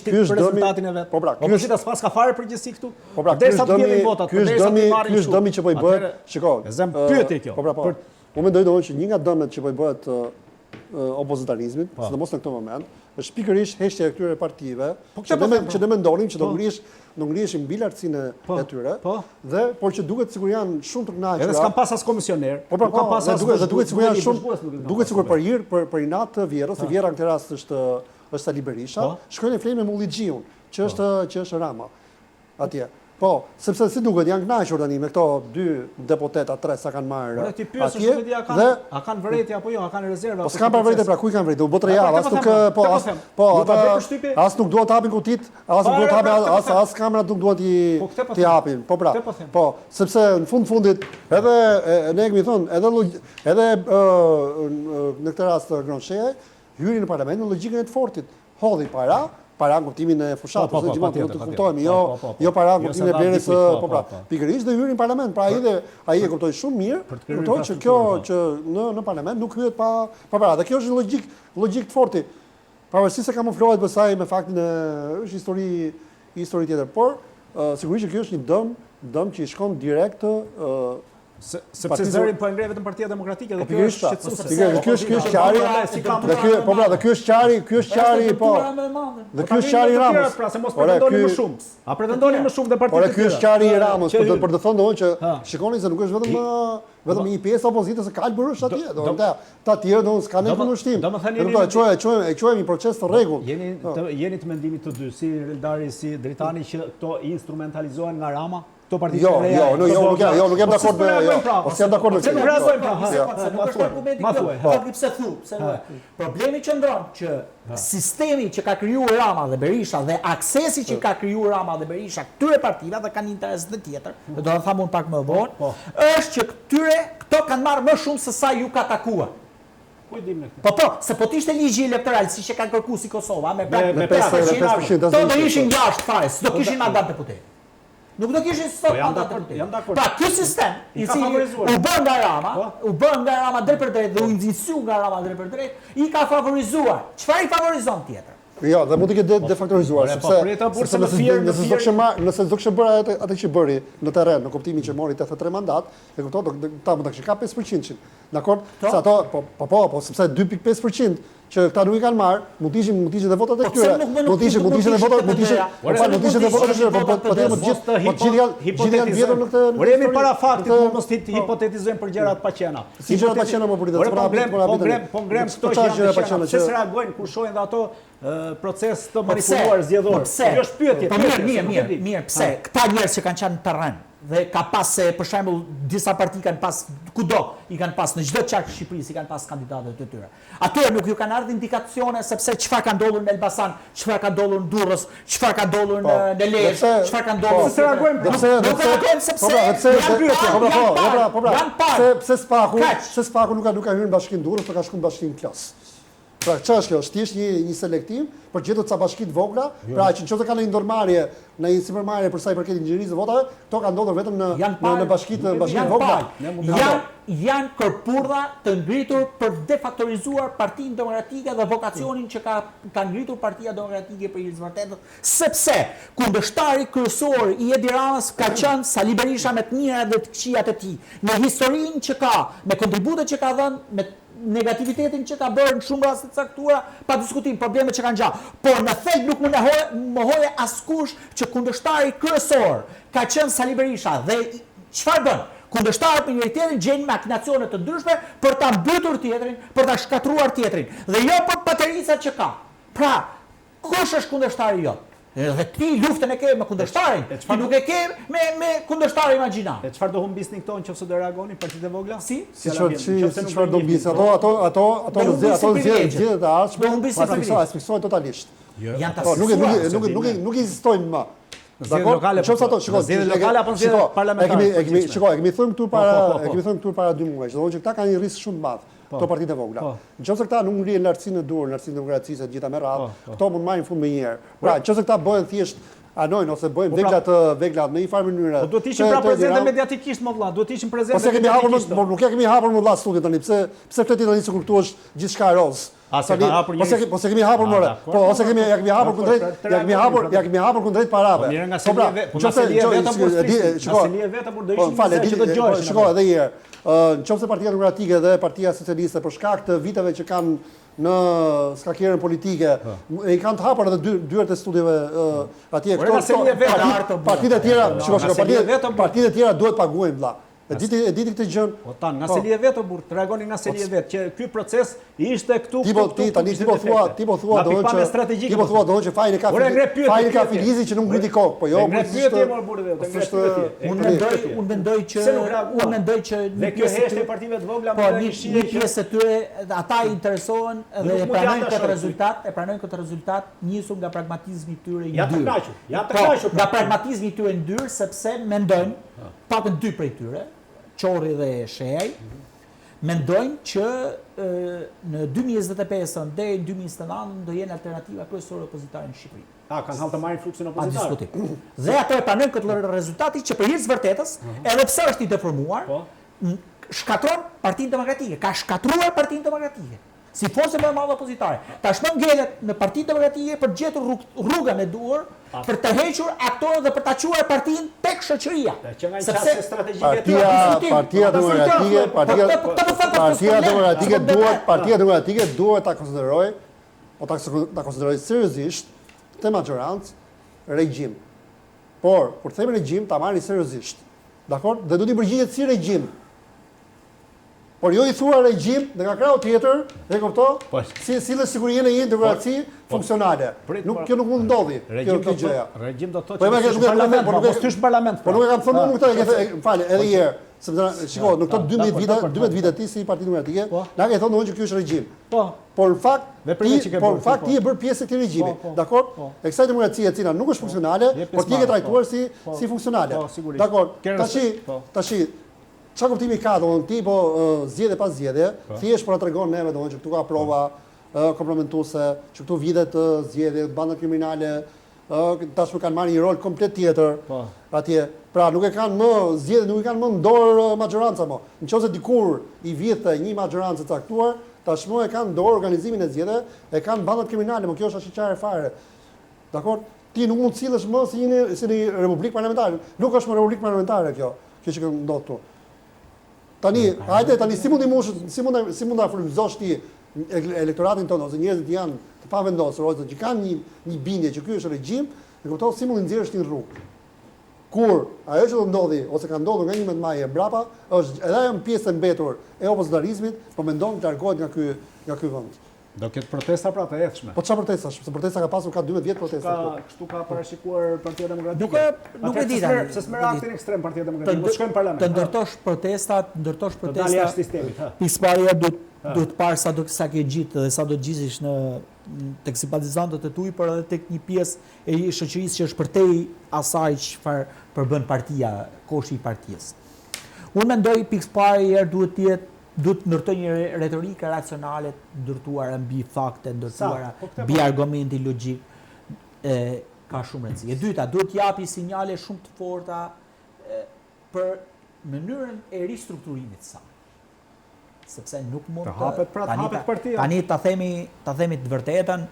ky është rezultatin e vet. Po pra, ky opozita s'pas ka fare përgjegjësi këtu.
Po pra, ky është dëmi, ky është dëmi, ky është dëmi që po i bëhet. Shiko,
e zëm pyetje kjo.
Po pra, po. Unë mendoj domethënë që një nga dëmet që po i bëhet opozitarizmit, po. sidomos në këtë moment, është pikërisht heshtja e këtyre partive, po, që ne po që ne mendonim që do po. ngrihesh, do ngriheshin mbi lartësinë e tyre, dhe por që duket sikur janë shumë të
kënaqura. Edhe s'kan pas as komisioner,
po pra, po, pas as duket, duket sikur janë shumë, duket sikur për hir, për për inat të vjehrrës, se vjehrra në këtë rast është është Sali Berisha, shkojnë e flejnë me mullixhiun, që është që është Rama. Atje. Po, sepse si duket janë kënaqur tani me këto dy deputeta, tre sa kanë marrë.
Ore ti pyes është vetë a kanë a kanë vërejtje apo jo, a kanë rezerva
Po s'kan pa vërejtje pra ku i kanë vërejtje? U bë tre javë, as nuk po as po ata as nuk duan të hapin kutitë, as nuk duan të hapin as as kamerat nuk duan t'i po, t'i hapin. Po pra. Po, po, sepse në fund fundit edhe ne kemi thënë, edhe edhe në këtë rast Agron Shehaj hyri në parlament në logjikën e të fortit. Hodhi para, para në kuptimin e fushatës, po, po, po, gjithmonë të kuptohemi, jo, po, po, po, jo para në jo kuptimin e blerjes, po, po, pra, pikërisht dhe hyri në parlament, pra ai dhe ai e kuptoi shumë mirë, kuptoi që kjo që në në parlament nuk hyhet pa pa para. Dhe kjo është një logjikë, logjikë të forti. Pavarësisht se kamuflohet pastaj me faktin e është histori histori tjetër, por Sigurisht që kjo është një dëm, dëm që i shkon direkt
sepse zërin po e ngre vetëm Partia Demokratike dhe po, kjo është
shqetësuese. Pikërisht, kjo është kjo është qarri, dhe ky, po pra, dhe ky është qarri, ky është qarri, po. Dhe ky është qarri i Ramës.
Pra se mos pretendoni më shumë. A pretendoni më shumë dhe partitë
e tjera? Por ky është qarri i Ramës, për të për të thënë domethënë që shikoni se nuk është vetëm vetëm një pjesë e opozitës së kalbur është atje, domethënë ata të tjerë domethënë s'kanë kundërshtim. Domethënë jeni e quajmë e quajmë e quajmë një proces të rregullt.
Jeni të jeni të mendimit të dy, si Eldari si Dritani që këto instrumentalizohen nga Rama?
Këto parti të reja. Jo, jo, jo, nuk jam, jo, nuk jam po dakord me, jo.
Pra?
Po s'jam dakord me
këtë. Nuk reagojmë pra,
ha. Se nuk është argumenti
kjo.
Po pse thu, pse nuk. Problemi qëndron që sistemi që ka krijuar Rama dhe Berisha dhe aksesi që ka krijuar Rama dhe Berisha këtyre partive dhe kanë interes dhe tjetër, dhe do ta them unë pak më vonë, po. është që këtyre këto kanë marrë më shumë se sa ju ka takuar.
Ku e dimë ne këtë?
Po po, se po të ishte ligji elektoral siç e kanë kërkuar si Kosova me
me 5%,
do të ishin jashtë fare, s'do kishin po, mandat deputet. Nuk do kishin sot
po,
mandat deputeti.
Jam dakord.
Pra ky sistem i cili u bë nga Rama, po. u bë nga Rama drejtpërdrejt dhe u iniciu nga Rama drejtpërdrejt, i ka favorizuar. Çfarë i favorizon
tjetër? Jo, dhe mund të ketë defaktorizuar, po, sepse sepse nëse nëse s'do kishte marrë, nëse s'do kishte bërë atë atë që bëri në terren, në kuptimin që mori 83 mandat, e kupton, do ta mund ta kishin kap 5%-shin. Dakord? Se ato po po po, po sepse 2.5% që këta nuk i kanë marrë, mund të ishin mund të ishin edhe votat e po
këtyre.
Mund të ishin mund të ishin edhe votat, mund të ishin, po fal, mund të ishin edhe votat e këtyre, po po po të gjithë po të gjithë janë gjithë janë vjedhur në
këtë. Por jemi para faktit, po mos të po. hipotetizojmë për gjëra të
paqena. Si gjëra të paqena më pritet,
po po ngremë, po ngremë, po ngremë këto që janë të paqena. Pse s'reagojnë kur shohin dhe ato proces të
po
manipuluar zgjedhor? Kjo është pyetje.
Po mirë, mirë, mirë, mirë, pse këta njerëz që kanë qenë në terren dhe ka pas se për shembull disa parti kanë pas kudo i kanë pas në çdo qark të Shqipërisë i kanë pas kandidatët e tyre. Atyre nuk ju kanë ardhur indikacione sepse çfarë ka ndodhur në Elbasan, çfarë ka ndodhur në Durrës, çfarë ka ndodhur në në Lezhë, çfarë ka ndodhur.
Pse reagojmë?
Dhe pse
nuk reagojmë sepse
po pra, pse janë pyetje. Po pra, po, po pra, po pra. Pse pse SPAK-u, pse SPAK-u nuk ka nuk ka hyrë në bashkinë Durrës, por ka shkuar në bashkinë Klos. Pra, çfarë është kjo? Është thjesht një një selektim për të gjetur ca bashki të vogla, jo. pra që nëse ka ndonjë ndërmarrje, ndonjë sipërmarrje për sa i përket inxhinierisë së votave, këto kanë ndodhur vetëm në në në bashkitë, në bashkitë e vogla.
Janë janë kërpurdha të ngritur për të defaktorizuar Partinë Demokratike dhe vokacionin që ka ka ngritur Partia Demokratike për hir të vërtetës, sepse kundërshtari kryesor i Edi Ramës ka qenë Sali Berisha me të mirat dhe të këqijat e tij, me historinë që ka, me kontributet që ka dhënë, me negativitetin që ka bërë në shumë raste të caktuara, pa diskutim problemet që kanë ngjarë. Por në thelb nuk mund të mohojë askush që kundërshtari kryesor ka qenë Sali Berisha dhe çfarë bën? Kundërshtarët me njëri-tjetrin gjejnë makinacione të ndryshme për ta mbytur tjetrin, për ta shkatërruar tjetrin dhe jo për patericat që ka. Pra, kush është kundërshtari jot? Dhe ti luftën e ke me kundërshtarin, ti nuk e ke me me kundërshtarin imagjinar.
E çfarë do humbisnin këto nëse do reagonin partitë e vogla?
Si?
Si çfarë si si çfarë do humbisnin? Ato ato ato ato në zgjedhje ato zgjedhje zgjedhjet e ardhshme.
Do humbisin
privilegjet. Asfiksohen totalisht.
Jo. Janë të po,
nuk nuk nuk nuk nuk ekzistojnë më.
Dakor, lokale,
nëse ato, shiko,
zgjedhje lokale apo zgjedhje parlamentare.
E kemi e kemi, shiko, e kemi thënë këtu po, para, po, po, e kemi thënë këtu para dy muajsh, do të thonë që këta kanë një risk shumë të madh, këto partitë e vogla. Nëse këta nuk ngrihen lartësinë e duhur, lartësinë e demokracisë e të gjitha me radhë, këto mund të marrin fund menjëherë. Pra, nëse këta bëhen thjesht anojnë ose bëjnë vegla të vegla në një farë mënyre.
Po duhet të ishin pra prezente mediatikisht më vlla, duhet të ishin prezente
mediatikisht. Po s'e kemi hapur, po nuk e kemi hapur më vlla studion tani, pse pse flet ti tani sikur këtu është gjithçka rozë?
A s'e ka hapur
një? Po s'e po s'e kemi hapur more. Po ose kemi ja kemi hapur kundrejt, ja kemi hapur, ja kemi hapur kundrejt parave.
Po mirë nga po pra, selia po nga selia vetëm kur shiko, nga selia vetëm kur do po, ishin
njerëz që do dëgjoheshin. Shiko edhe një herë. Ë, nëse Partia Demokratike dhe Partia Socialiste për shkak të viteve që kanë në skakierën politike, i kanë të hapur edhe dyert e studiove atje
këto.
Partitë e tjera, shiko, shiko, partitë partitë e tjera duhet paguajnë vëlla. E di ti, e di ti këtë
gjën. Po tan, nga po. selia vetë o burrë, të reagoni nga selia po, vetë që ky proces ishte këtu
ti po ti tani ti po thua, ti po thua do të
që
ti po thua do që fajin e ka fajin e ka Filizi që nuk ngriti kokë, po jo.
Ngre pyetje mor burrë vetë, ngre pyetje.
Unë mendoj, unë mendoj që unë mendoj që
një kjo heshtje e partive të vogla
po, më një një pjesë e tyre ata interesohen dhe e pranojnë këtë rezultat, e pranojnë këtë rezultat nisur nga pragmatizmi i tyre i
ndyrë. Janë të kënaqur, janë të po, kënaqur.
Nga pragmatizmi i tyre i ndyrë sepse mendojnë paktën dy prej tyre, Qorri dhe Shehaj, mendojnë që në 2025-ën deri në 2029 do jenë alternativa kryesore opozitare në
Shqipëri. A, kanë hall të marrin fluksin opozitar.
Pa diskutim. Dhe ato e pranojnë këtë lloj rezultati që për hir të vërtetës, mhm. edhe pse është i deformuar, po. shkatërron Partinë Demokratike, ka shkatërruar Partinë Demokratike. Si forcë më e madhe opozitare. Tashmë ngelet në Partinë Demokratike për të gjetur rrugën e duhur për të tërhequr aktorët dhe për ta çuar partinë tek
shoqëria.
Sepse Partia Partia Demokratike, Partia Partia Demokratike duhet Partia Demokratike duhet ta konsiderojë, po ta ta konsiderojë seriozisht këtë maxhorancë regjim. Por, kur themi regjim, ta marri seriozisht. Dakor? Dhe do t'i përgjigjet si regjim. Por jo i thua regjim dhe nga krahu tjetër, e kupto? Po. Si sillesh sikur je në një demokraci po, funksionale. Prit, nuk kjo nuk mund ndodhi. Kjo kjo
gjëja. Regjim do të thotë po, që nuk parlament, po nuk e hysh në parlament.
Po nuk e kam thënë unë këtë, më fal, edhe një herë. Sepse shiko, në këto 12 vite, 12 vite ti si Parti Demokratike, po. na ke thënë që ky është regjim.
Po.
Por në fakt, ti, por në fakt ti je bërë pjesë e këtij regjimi. Dakor? E kësaj demokracie e cila nuk është funksionale, por ti e ke trajtuar si si funksionale. Dakor. Tashi, tashi Çfarë kuptimi ka, domethënë ti po zgjedhje pas zgjedhje, po. thjesht po na tregon neve domethënë që këtu ka prova po. kompromentuese, që këtu vidhet zgjedhjet, bandat kriminale, ë tashmë kanë marrë një rol komplet tjetër. Po. Atje, pra nuk e kanë më zgjedhjet, nuk e kanë më në dorë maxhoranca më. Në qoftë se dikur i vidhte një maxhorancë e caktuar, tashmë e kanë në dorë organizimin e zgjedhjeve, e kanë bandat kriminale, më kjo është ashiqare fare. Dakor? Ti nuk mund të sillesh më si një si një republikë parlamentare. Nuk është më republikë parlamentare kjo, kjo që ndodh këtu. Tani, hajde tani si mund t'i mushësh, si mund si mund ta frymëzosh ti elektoratin tonë ose njerëzit që janë të pavendosur ose që kanë një një bindje që ky është regjim, e kupton si mund t'i nxjerrësh ti në rrugë. Kur ajo që do ndodhi ose ka ndodhur nga 11 maji e mbrapa, është edhe ajo pjesë e mbetur e opozitarizmit, po mendon të largohet nga ky nga ky vend.
Do ketë protesta pra të ethshme.
Po çfarë protestash? Se protesta ka pasur ka 12 vjet protesta.
Ka, kështu ka parashikuar Partia Demokratike.
Nuk e nuk e di
tani. Pse s'merr aktin ekstrem Partia Demokratike? Mos shkojmë në parlament.
Të ndërtosh protesta, të ndërtosh
protesta. Të dalë jashtë sistemit,
ha. Pikësëpari duhet duhet parë sa do sa ke ngjitë dhe sa do të ngjisish në tek simpatizantët e tuaj, por edhe tek një pjesë e shoqërisë që është përtej asaj çfarë përbën partia, koshi i partisë. Unë mendoj pikësëpari herë duhet të jetë Duhet të ndërtojë një retorikë racionale të ndërtuara mbi fakte, ndërtuara po mbi po. argumenti logjik, e, ka shumë rëndësi. E dyta, duhet të japi sinjale shumë të forta e, për mënyrën e ristrukturimit të saj. Sepse nuk mund
të hapet pra të hapet
partia. Tani ta themi, ta themi të vërtetën,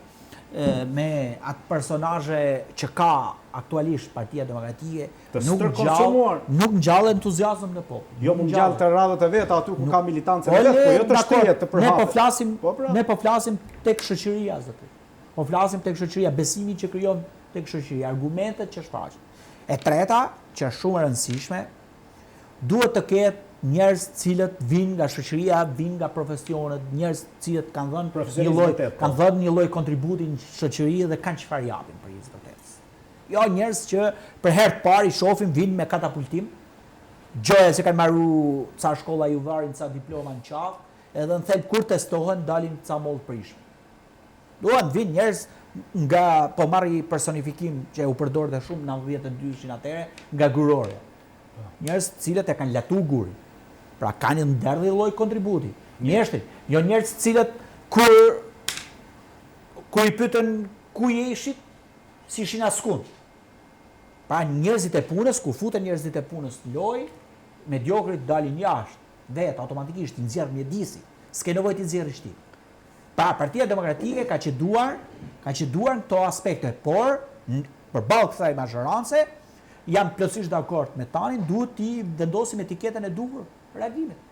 me atë personazhe që ka aktualisht Partia Demokratike,
Të nuk ngjall,
nuk ngjall entuziazëm në
popull. Jo, mund ngjall te radhët e veta aty ku ka militancën e vet, po jo të shtrihet të
përhapet. Ne po flasim, po pra. ne po flasim tek shoqëria zotëri. Po flasim tek shoqëria, besimi që krijon tek shoqëria, argumentet që shfaqen. E treta, që është shumë e rëndësishme, duhet të ketë njerëz të cilët vijnë nga shoqëria, vijnë nga profesionet, njerëz të cilët kanë dhënë një lloj, po. kanë dhënë një lloj kontributi në shoqëri dhe kanë çfarë japin për hir të vërtetës. Jo njerëz që për herë të parë i shohim vijnë me katapultim, gjoja se kanë marru ca shkolla ju varin ca diploma në qafë, edhe në thelb kur testohen dalin ca mollë prishme. Duan vijnë njerëz nga po marr një personifikim që u përdorte shumë në 92-shin atëherë, nga gurorja. Njerëz të cilët e kanë latu gurin. Pra kanë një nderdhi lloj kontributi. Mjeshtri, jo njerëz të cilët kur kur i pyetën ku ishit, s'ishin askund. Pra njerëzit e punës, kur futen njerëzit e punës në lojë, mediokrit dalin jashtë, vetë, automatikisht, i nxjerr mjedisi. S'ke nevojë t'i nxjerrësh ti. Pra, Partia Demokratike ka ceduar, ka ceduar në këto aspekte, por përballë kësaj mazhorance, jam plotësisht dakord me Tanin, duhet t'i vendosim etiketën e duhur reagimit.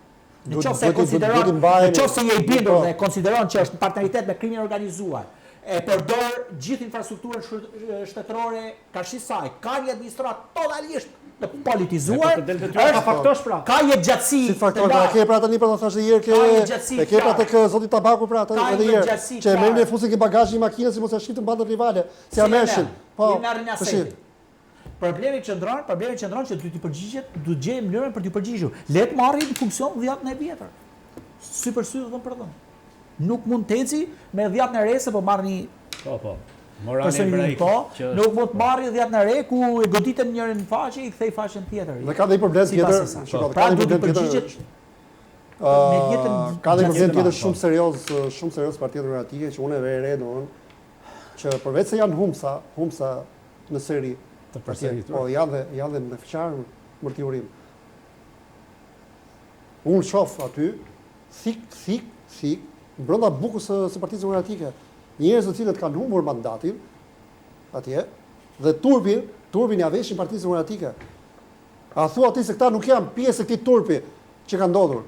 Në qoftë se konsideron, në qoftë se je i bindur po. dhe konsideron që është në partneritet me krimin e organizuar, e përdor gjithë infrastrukturën shtetërore karshi saj, ka një administratë totalisht të politizuar,
po është faktosh pra.
Ka një gjatësi
si faktor, pra ke pra tani pra ta thashë një herë ke e ke pra tek zoti Tabaku pra atë edhe një herë që e merrnin e fusin ke bagazhin i makinës si mos e shitën bandat rivale, si ja merrshin.
Po. I marrin Problemi qëndron, problemi qëndron që duhet t'i përgjigjet, duhet të gjejë mënyrën për t'i përgjigjur. Le të marrë në funksion dhjatën e vjetër. Sy për sy dhe dhëmb për dhëmb. Nuk mund të eci me dhjatën e re se po marr një
Po, po.
Morali hebraik. Po, nuk mund të marrë dhjatën e re ku e goditën njërin në faqe i kthej faqen tjetër.
Dhe ka dhe një problem tjetër,
shiko, ka dhe një problem tjetër.
Me jetën ka dhe një problem tjetër shumë serioz, shumë serioz Partia Demokratike që unë e vë re domethënë që përveç se janë humbsa, humbsa në seri
të përsëritur.
Po janë dhe janë dhe me fqarë mërti urim. Unë shof aty thik thik thik. Brenda bukës së, së Partisë Demokratike, njerëz të cilët kanë humbur mandatin atje dhe turpin, turpin ia veshin Partisë Demokratike. A thua ti se këta nuk janë pjesë e këtij turpi që ka ndodhur?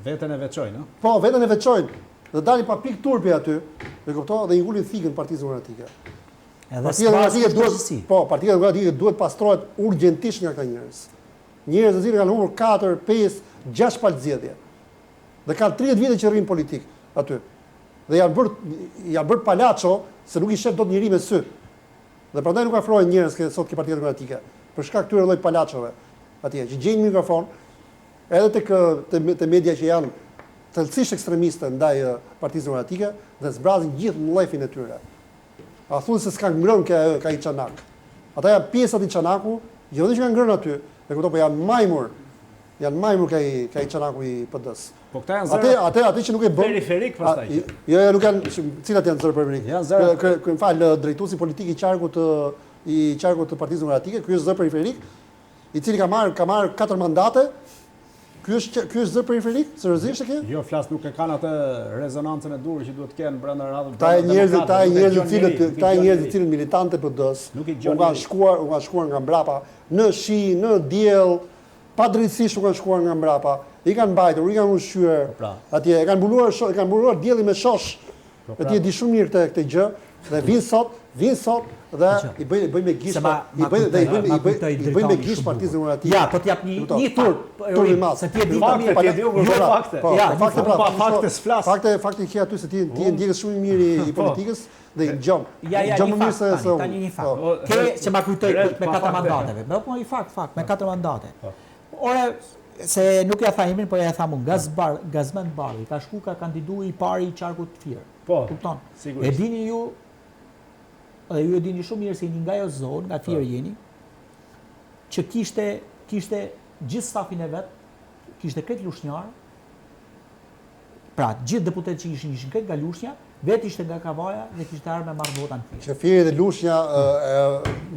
Veten e veçojnë, ë?
Po, veten e veçojnë dhe dalin pa pikë turpi aty, e kupton, dhe i ngulin thikën Partisë Demokratike.
Edhe
Partia Demokratike duhet, po, Partia Demokratike duhet pastrohet urgjentisht nga këta njerëz. Njerëz të cilët kanë humbur 4, 5, 6 palë zgjedhje. Dhe kanë 30 vite që rrinë politikë aty. Dhe janë bërë janë bërë palaço se nuk i shef dot njeri me sy. Dhe prandaj nuk afrohen njerëz ke sot ke Partia Demokratike, për shkak këtyre lloj palaçove atje që gjejnë mikrofon edhe tek te, te media që janë thellësisht ekstremiste ndaj Partisë Demokratike dhe zbrazin gjithë mllefin e tyre. A thua se s'kanë ngrënë ke ke ai çanak. Ata janë pjesë atij çanaku, jo vetëm që kanë ngrënë aty, e kupton, po janë majmur. Janë majmur ke ai ke ai çanaku i
PD-s. Po këta janë zëra.
Atë atë atë që nuk e bën.
Periferik pastaj.
Jo, jo, nuk janë, cilat janë zëra periferik?
Janë zëra.
Kë, kë, më fal, drejtuesi politik i qarkut të i qarkut të Partisë Demokratike, ky është zë periferik, i cili ka marrë ka marrë katër mandate. Ky është ky është zë periferik, seriozisht e ke?
Jo, flas nuk e kanë atë rezonancën e duhur që duhet të kenë brenda
radhëve. Këta janë njerëz, këta janë njerëz të cilët, këta janë njerëz të cilët militantë të PD-s, u kanë shkuar, u kanë shkuar nga mbrapa në shi, në diell, padrejtësisht u kanë shkuar nga mbrapa, i kanë mbajtur, i kanë ushqyer. Po pra. Atje e kanë mbuluar, e kanë mbuluar diellin me shosh. Po pra. Ti e di shumë mirë këtë këtë gjë dhe vin sot, vin sot dhe i bëjnë i bëjnë me gisht, i bëjnë dhe i bëjnë i bëjnë i bëjnë me gisht Partisë
Demokratike. Ja, po të jap një një
turp, turp i madh.
Se ti e di më
mirë, ti e di unë jo fakte.
Po, ja, fakte
pra, pa fakte s'flas.
Fakte, fakte i ke aty se ti ti je ndjekës shumë i mirë i po. politikës dhe i dëgjon.
Ja, ja, një fakt, tani, se tani një fakt. Po. Ke që ma kujtoj me katër mandateve. Po, po, një fakt, fakt, me katër mandate. Po. Ore, se nuk ja tha emrin, po ja e tham unë, Gazbar, Gazmend Bardhi, ka shku, ka kandidu i pari i qarkut të Fier.
Po, Kupton?
Sigurisht. E dini ju, dhe ju e dini shumë mirë se jeni nga ajo zonë, nga Fier po. jeni, që kishte, kishte gjithë stafin e vet, kishte krejt lushnjar, pra gjithë deputetët që ishin, ishin krejt nga Lushnja, vetë ishte nga Kavaja dhe kishte ardhur me marrë vota në
Fier. Që Fieri dhe Lushnja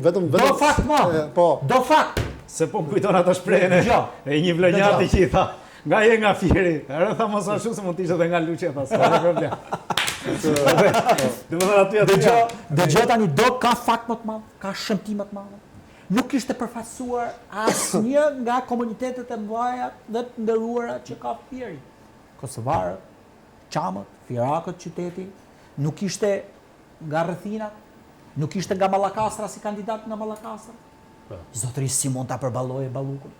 vetëm
vetëm Do fakt mo.
Po.
Do fakt.
Se po më kujton atë shprehjen e e një vlonjati që i tha, nga je nga Fieri. Ere tha mos ashtu se mund të ishte edhe nga Lushnja tha, s'ka problem. Do të thonë aty aty.
Dëgjo, dëgjo tani do ka fakt më të madh, ka shëmti më të madhe. Nuk kishte përfaqësuar asnjë nga komunitetet e mëdha dhe të nderuara që ka Fieri. Kosovarët, çamët, fierakët qyteti, nuk ishte nga rrethinat, nuk ishte nga Mallakastra si kandidat nga Mallakastra. Po. Zotëri, si mund ta përballoje Ballukun?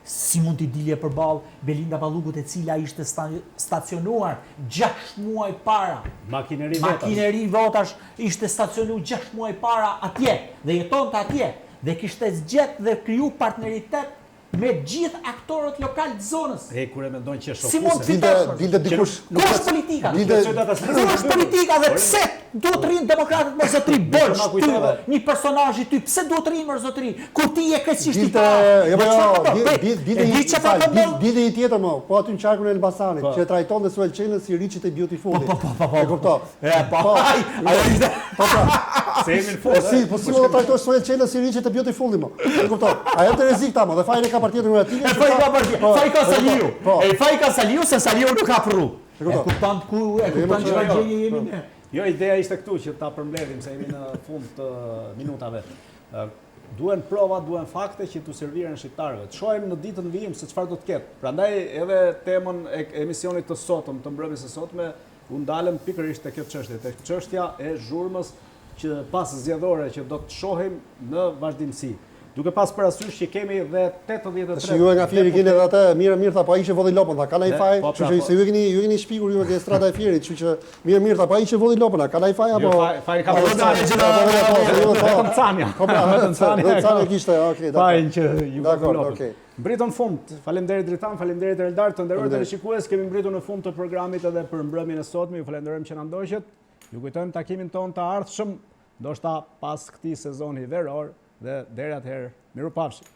Si mund t'i dilje përballë Belinda Ballukut e cila ishte stacionuar 6 muaj para?
Makineri votash.
Makineri votash ishte stacionuar 6 muaj para atje dhe jetonte atje dhe kishte gjet dhe kriju partneritet Me gjithë aktorët lokalë të
zonës. E kur e mendon që
është Si mund të fitosh?
Dilte dikush.
Ku është politika? Ku është politika dhe pse duhet të rrinë demokratët mor zotëri borxh ty, një personazhi ty, pse duhet të rrinë mor zotëri? Kur ti je krejtësisht i
pa. Jo, po, jo, dilte një fal, dilte një tjetër mo, po aty në qarkun e Elbasanit, po. që e trajtonte Suel Çelën si Richie te Beautiful.
Po, po, po, po.
E kupton?
E, po. po. Ai, ajo
ishte. Po pra. Se jemi në
fund. Po si, po si mund ta trajtosh Suel Çelën si Richie te Beautiful mo? E kupton? A janë të rrezik ta mo, dhe fajin e ka Partia
Demokratike. E fajin ka Partia. Po, fajin ka Saliu. Po. E fajin ka Saliu se Saliu nuk ka rrugë. E kupton ku e kupton çfarë jo, gjendje jemi
ne. Jo, ideja ishte këtu që ta përmbledhim se jemi në fund të minutave. Duhen prova, duhen fakte që t'u serviren shqiptarëve. Të shohim në ditën në vijim se çfarë do të ketë. Prandaj edhe temën e emisionit të sotëm, të mbrëmjes së sotme, U ndalëm pikërisht te kjo çështje, tek çështja e zhurmës që pas zgjedhore që do të shohim në vazhdimësi. Duke pas parasysh që kemi dhe
83 Tash ju nga Fieri keni edhe atë, mirë mirë tha, po ai që vodhi lopën tha, ka ndonjë faj, po, kështu pra, që po. se ju e keni ju e keni shpikur ju ke strada e Fierit, kështu që mirë mirë tha, po ai që vodhi lopën, ka ndonjë faj
apo Jo, faj ka po Cani, vetëm Cania.
Po pra, vetëm Cania. Vetëm Cania kishte, okay,
dakord. Fajin që ju vodhi lopën. Okej. Mbërritëm në fund. Faleminderit Dritan, faleminderit Eldar, të nderuar teleshikues, kemi mbërritur në fund të programit edhe për mbrëmjen e sotme. Ju falenderojmë që na ndoqët. Ju kujtojmë takimin tonë të ardhshëm, ndoshta pas këtij sezoni veror dhe deri atëherë, mirupafshim.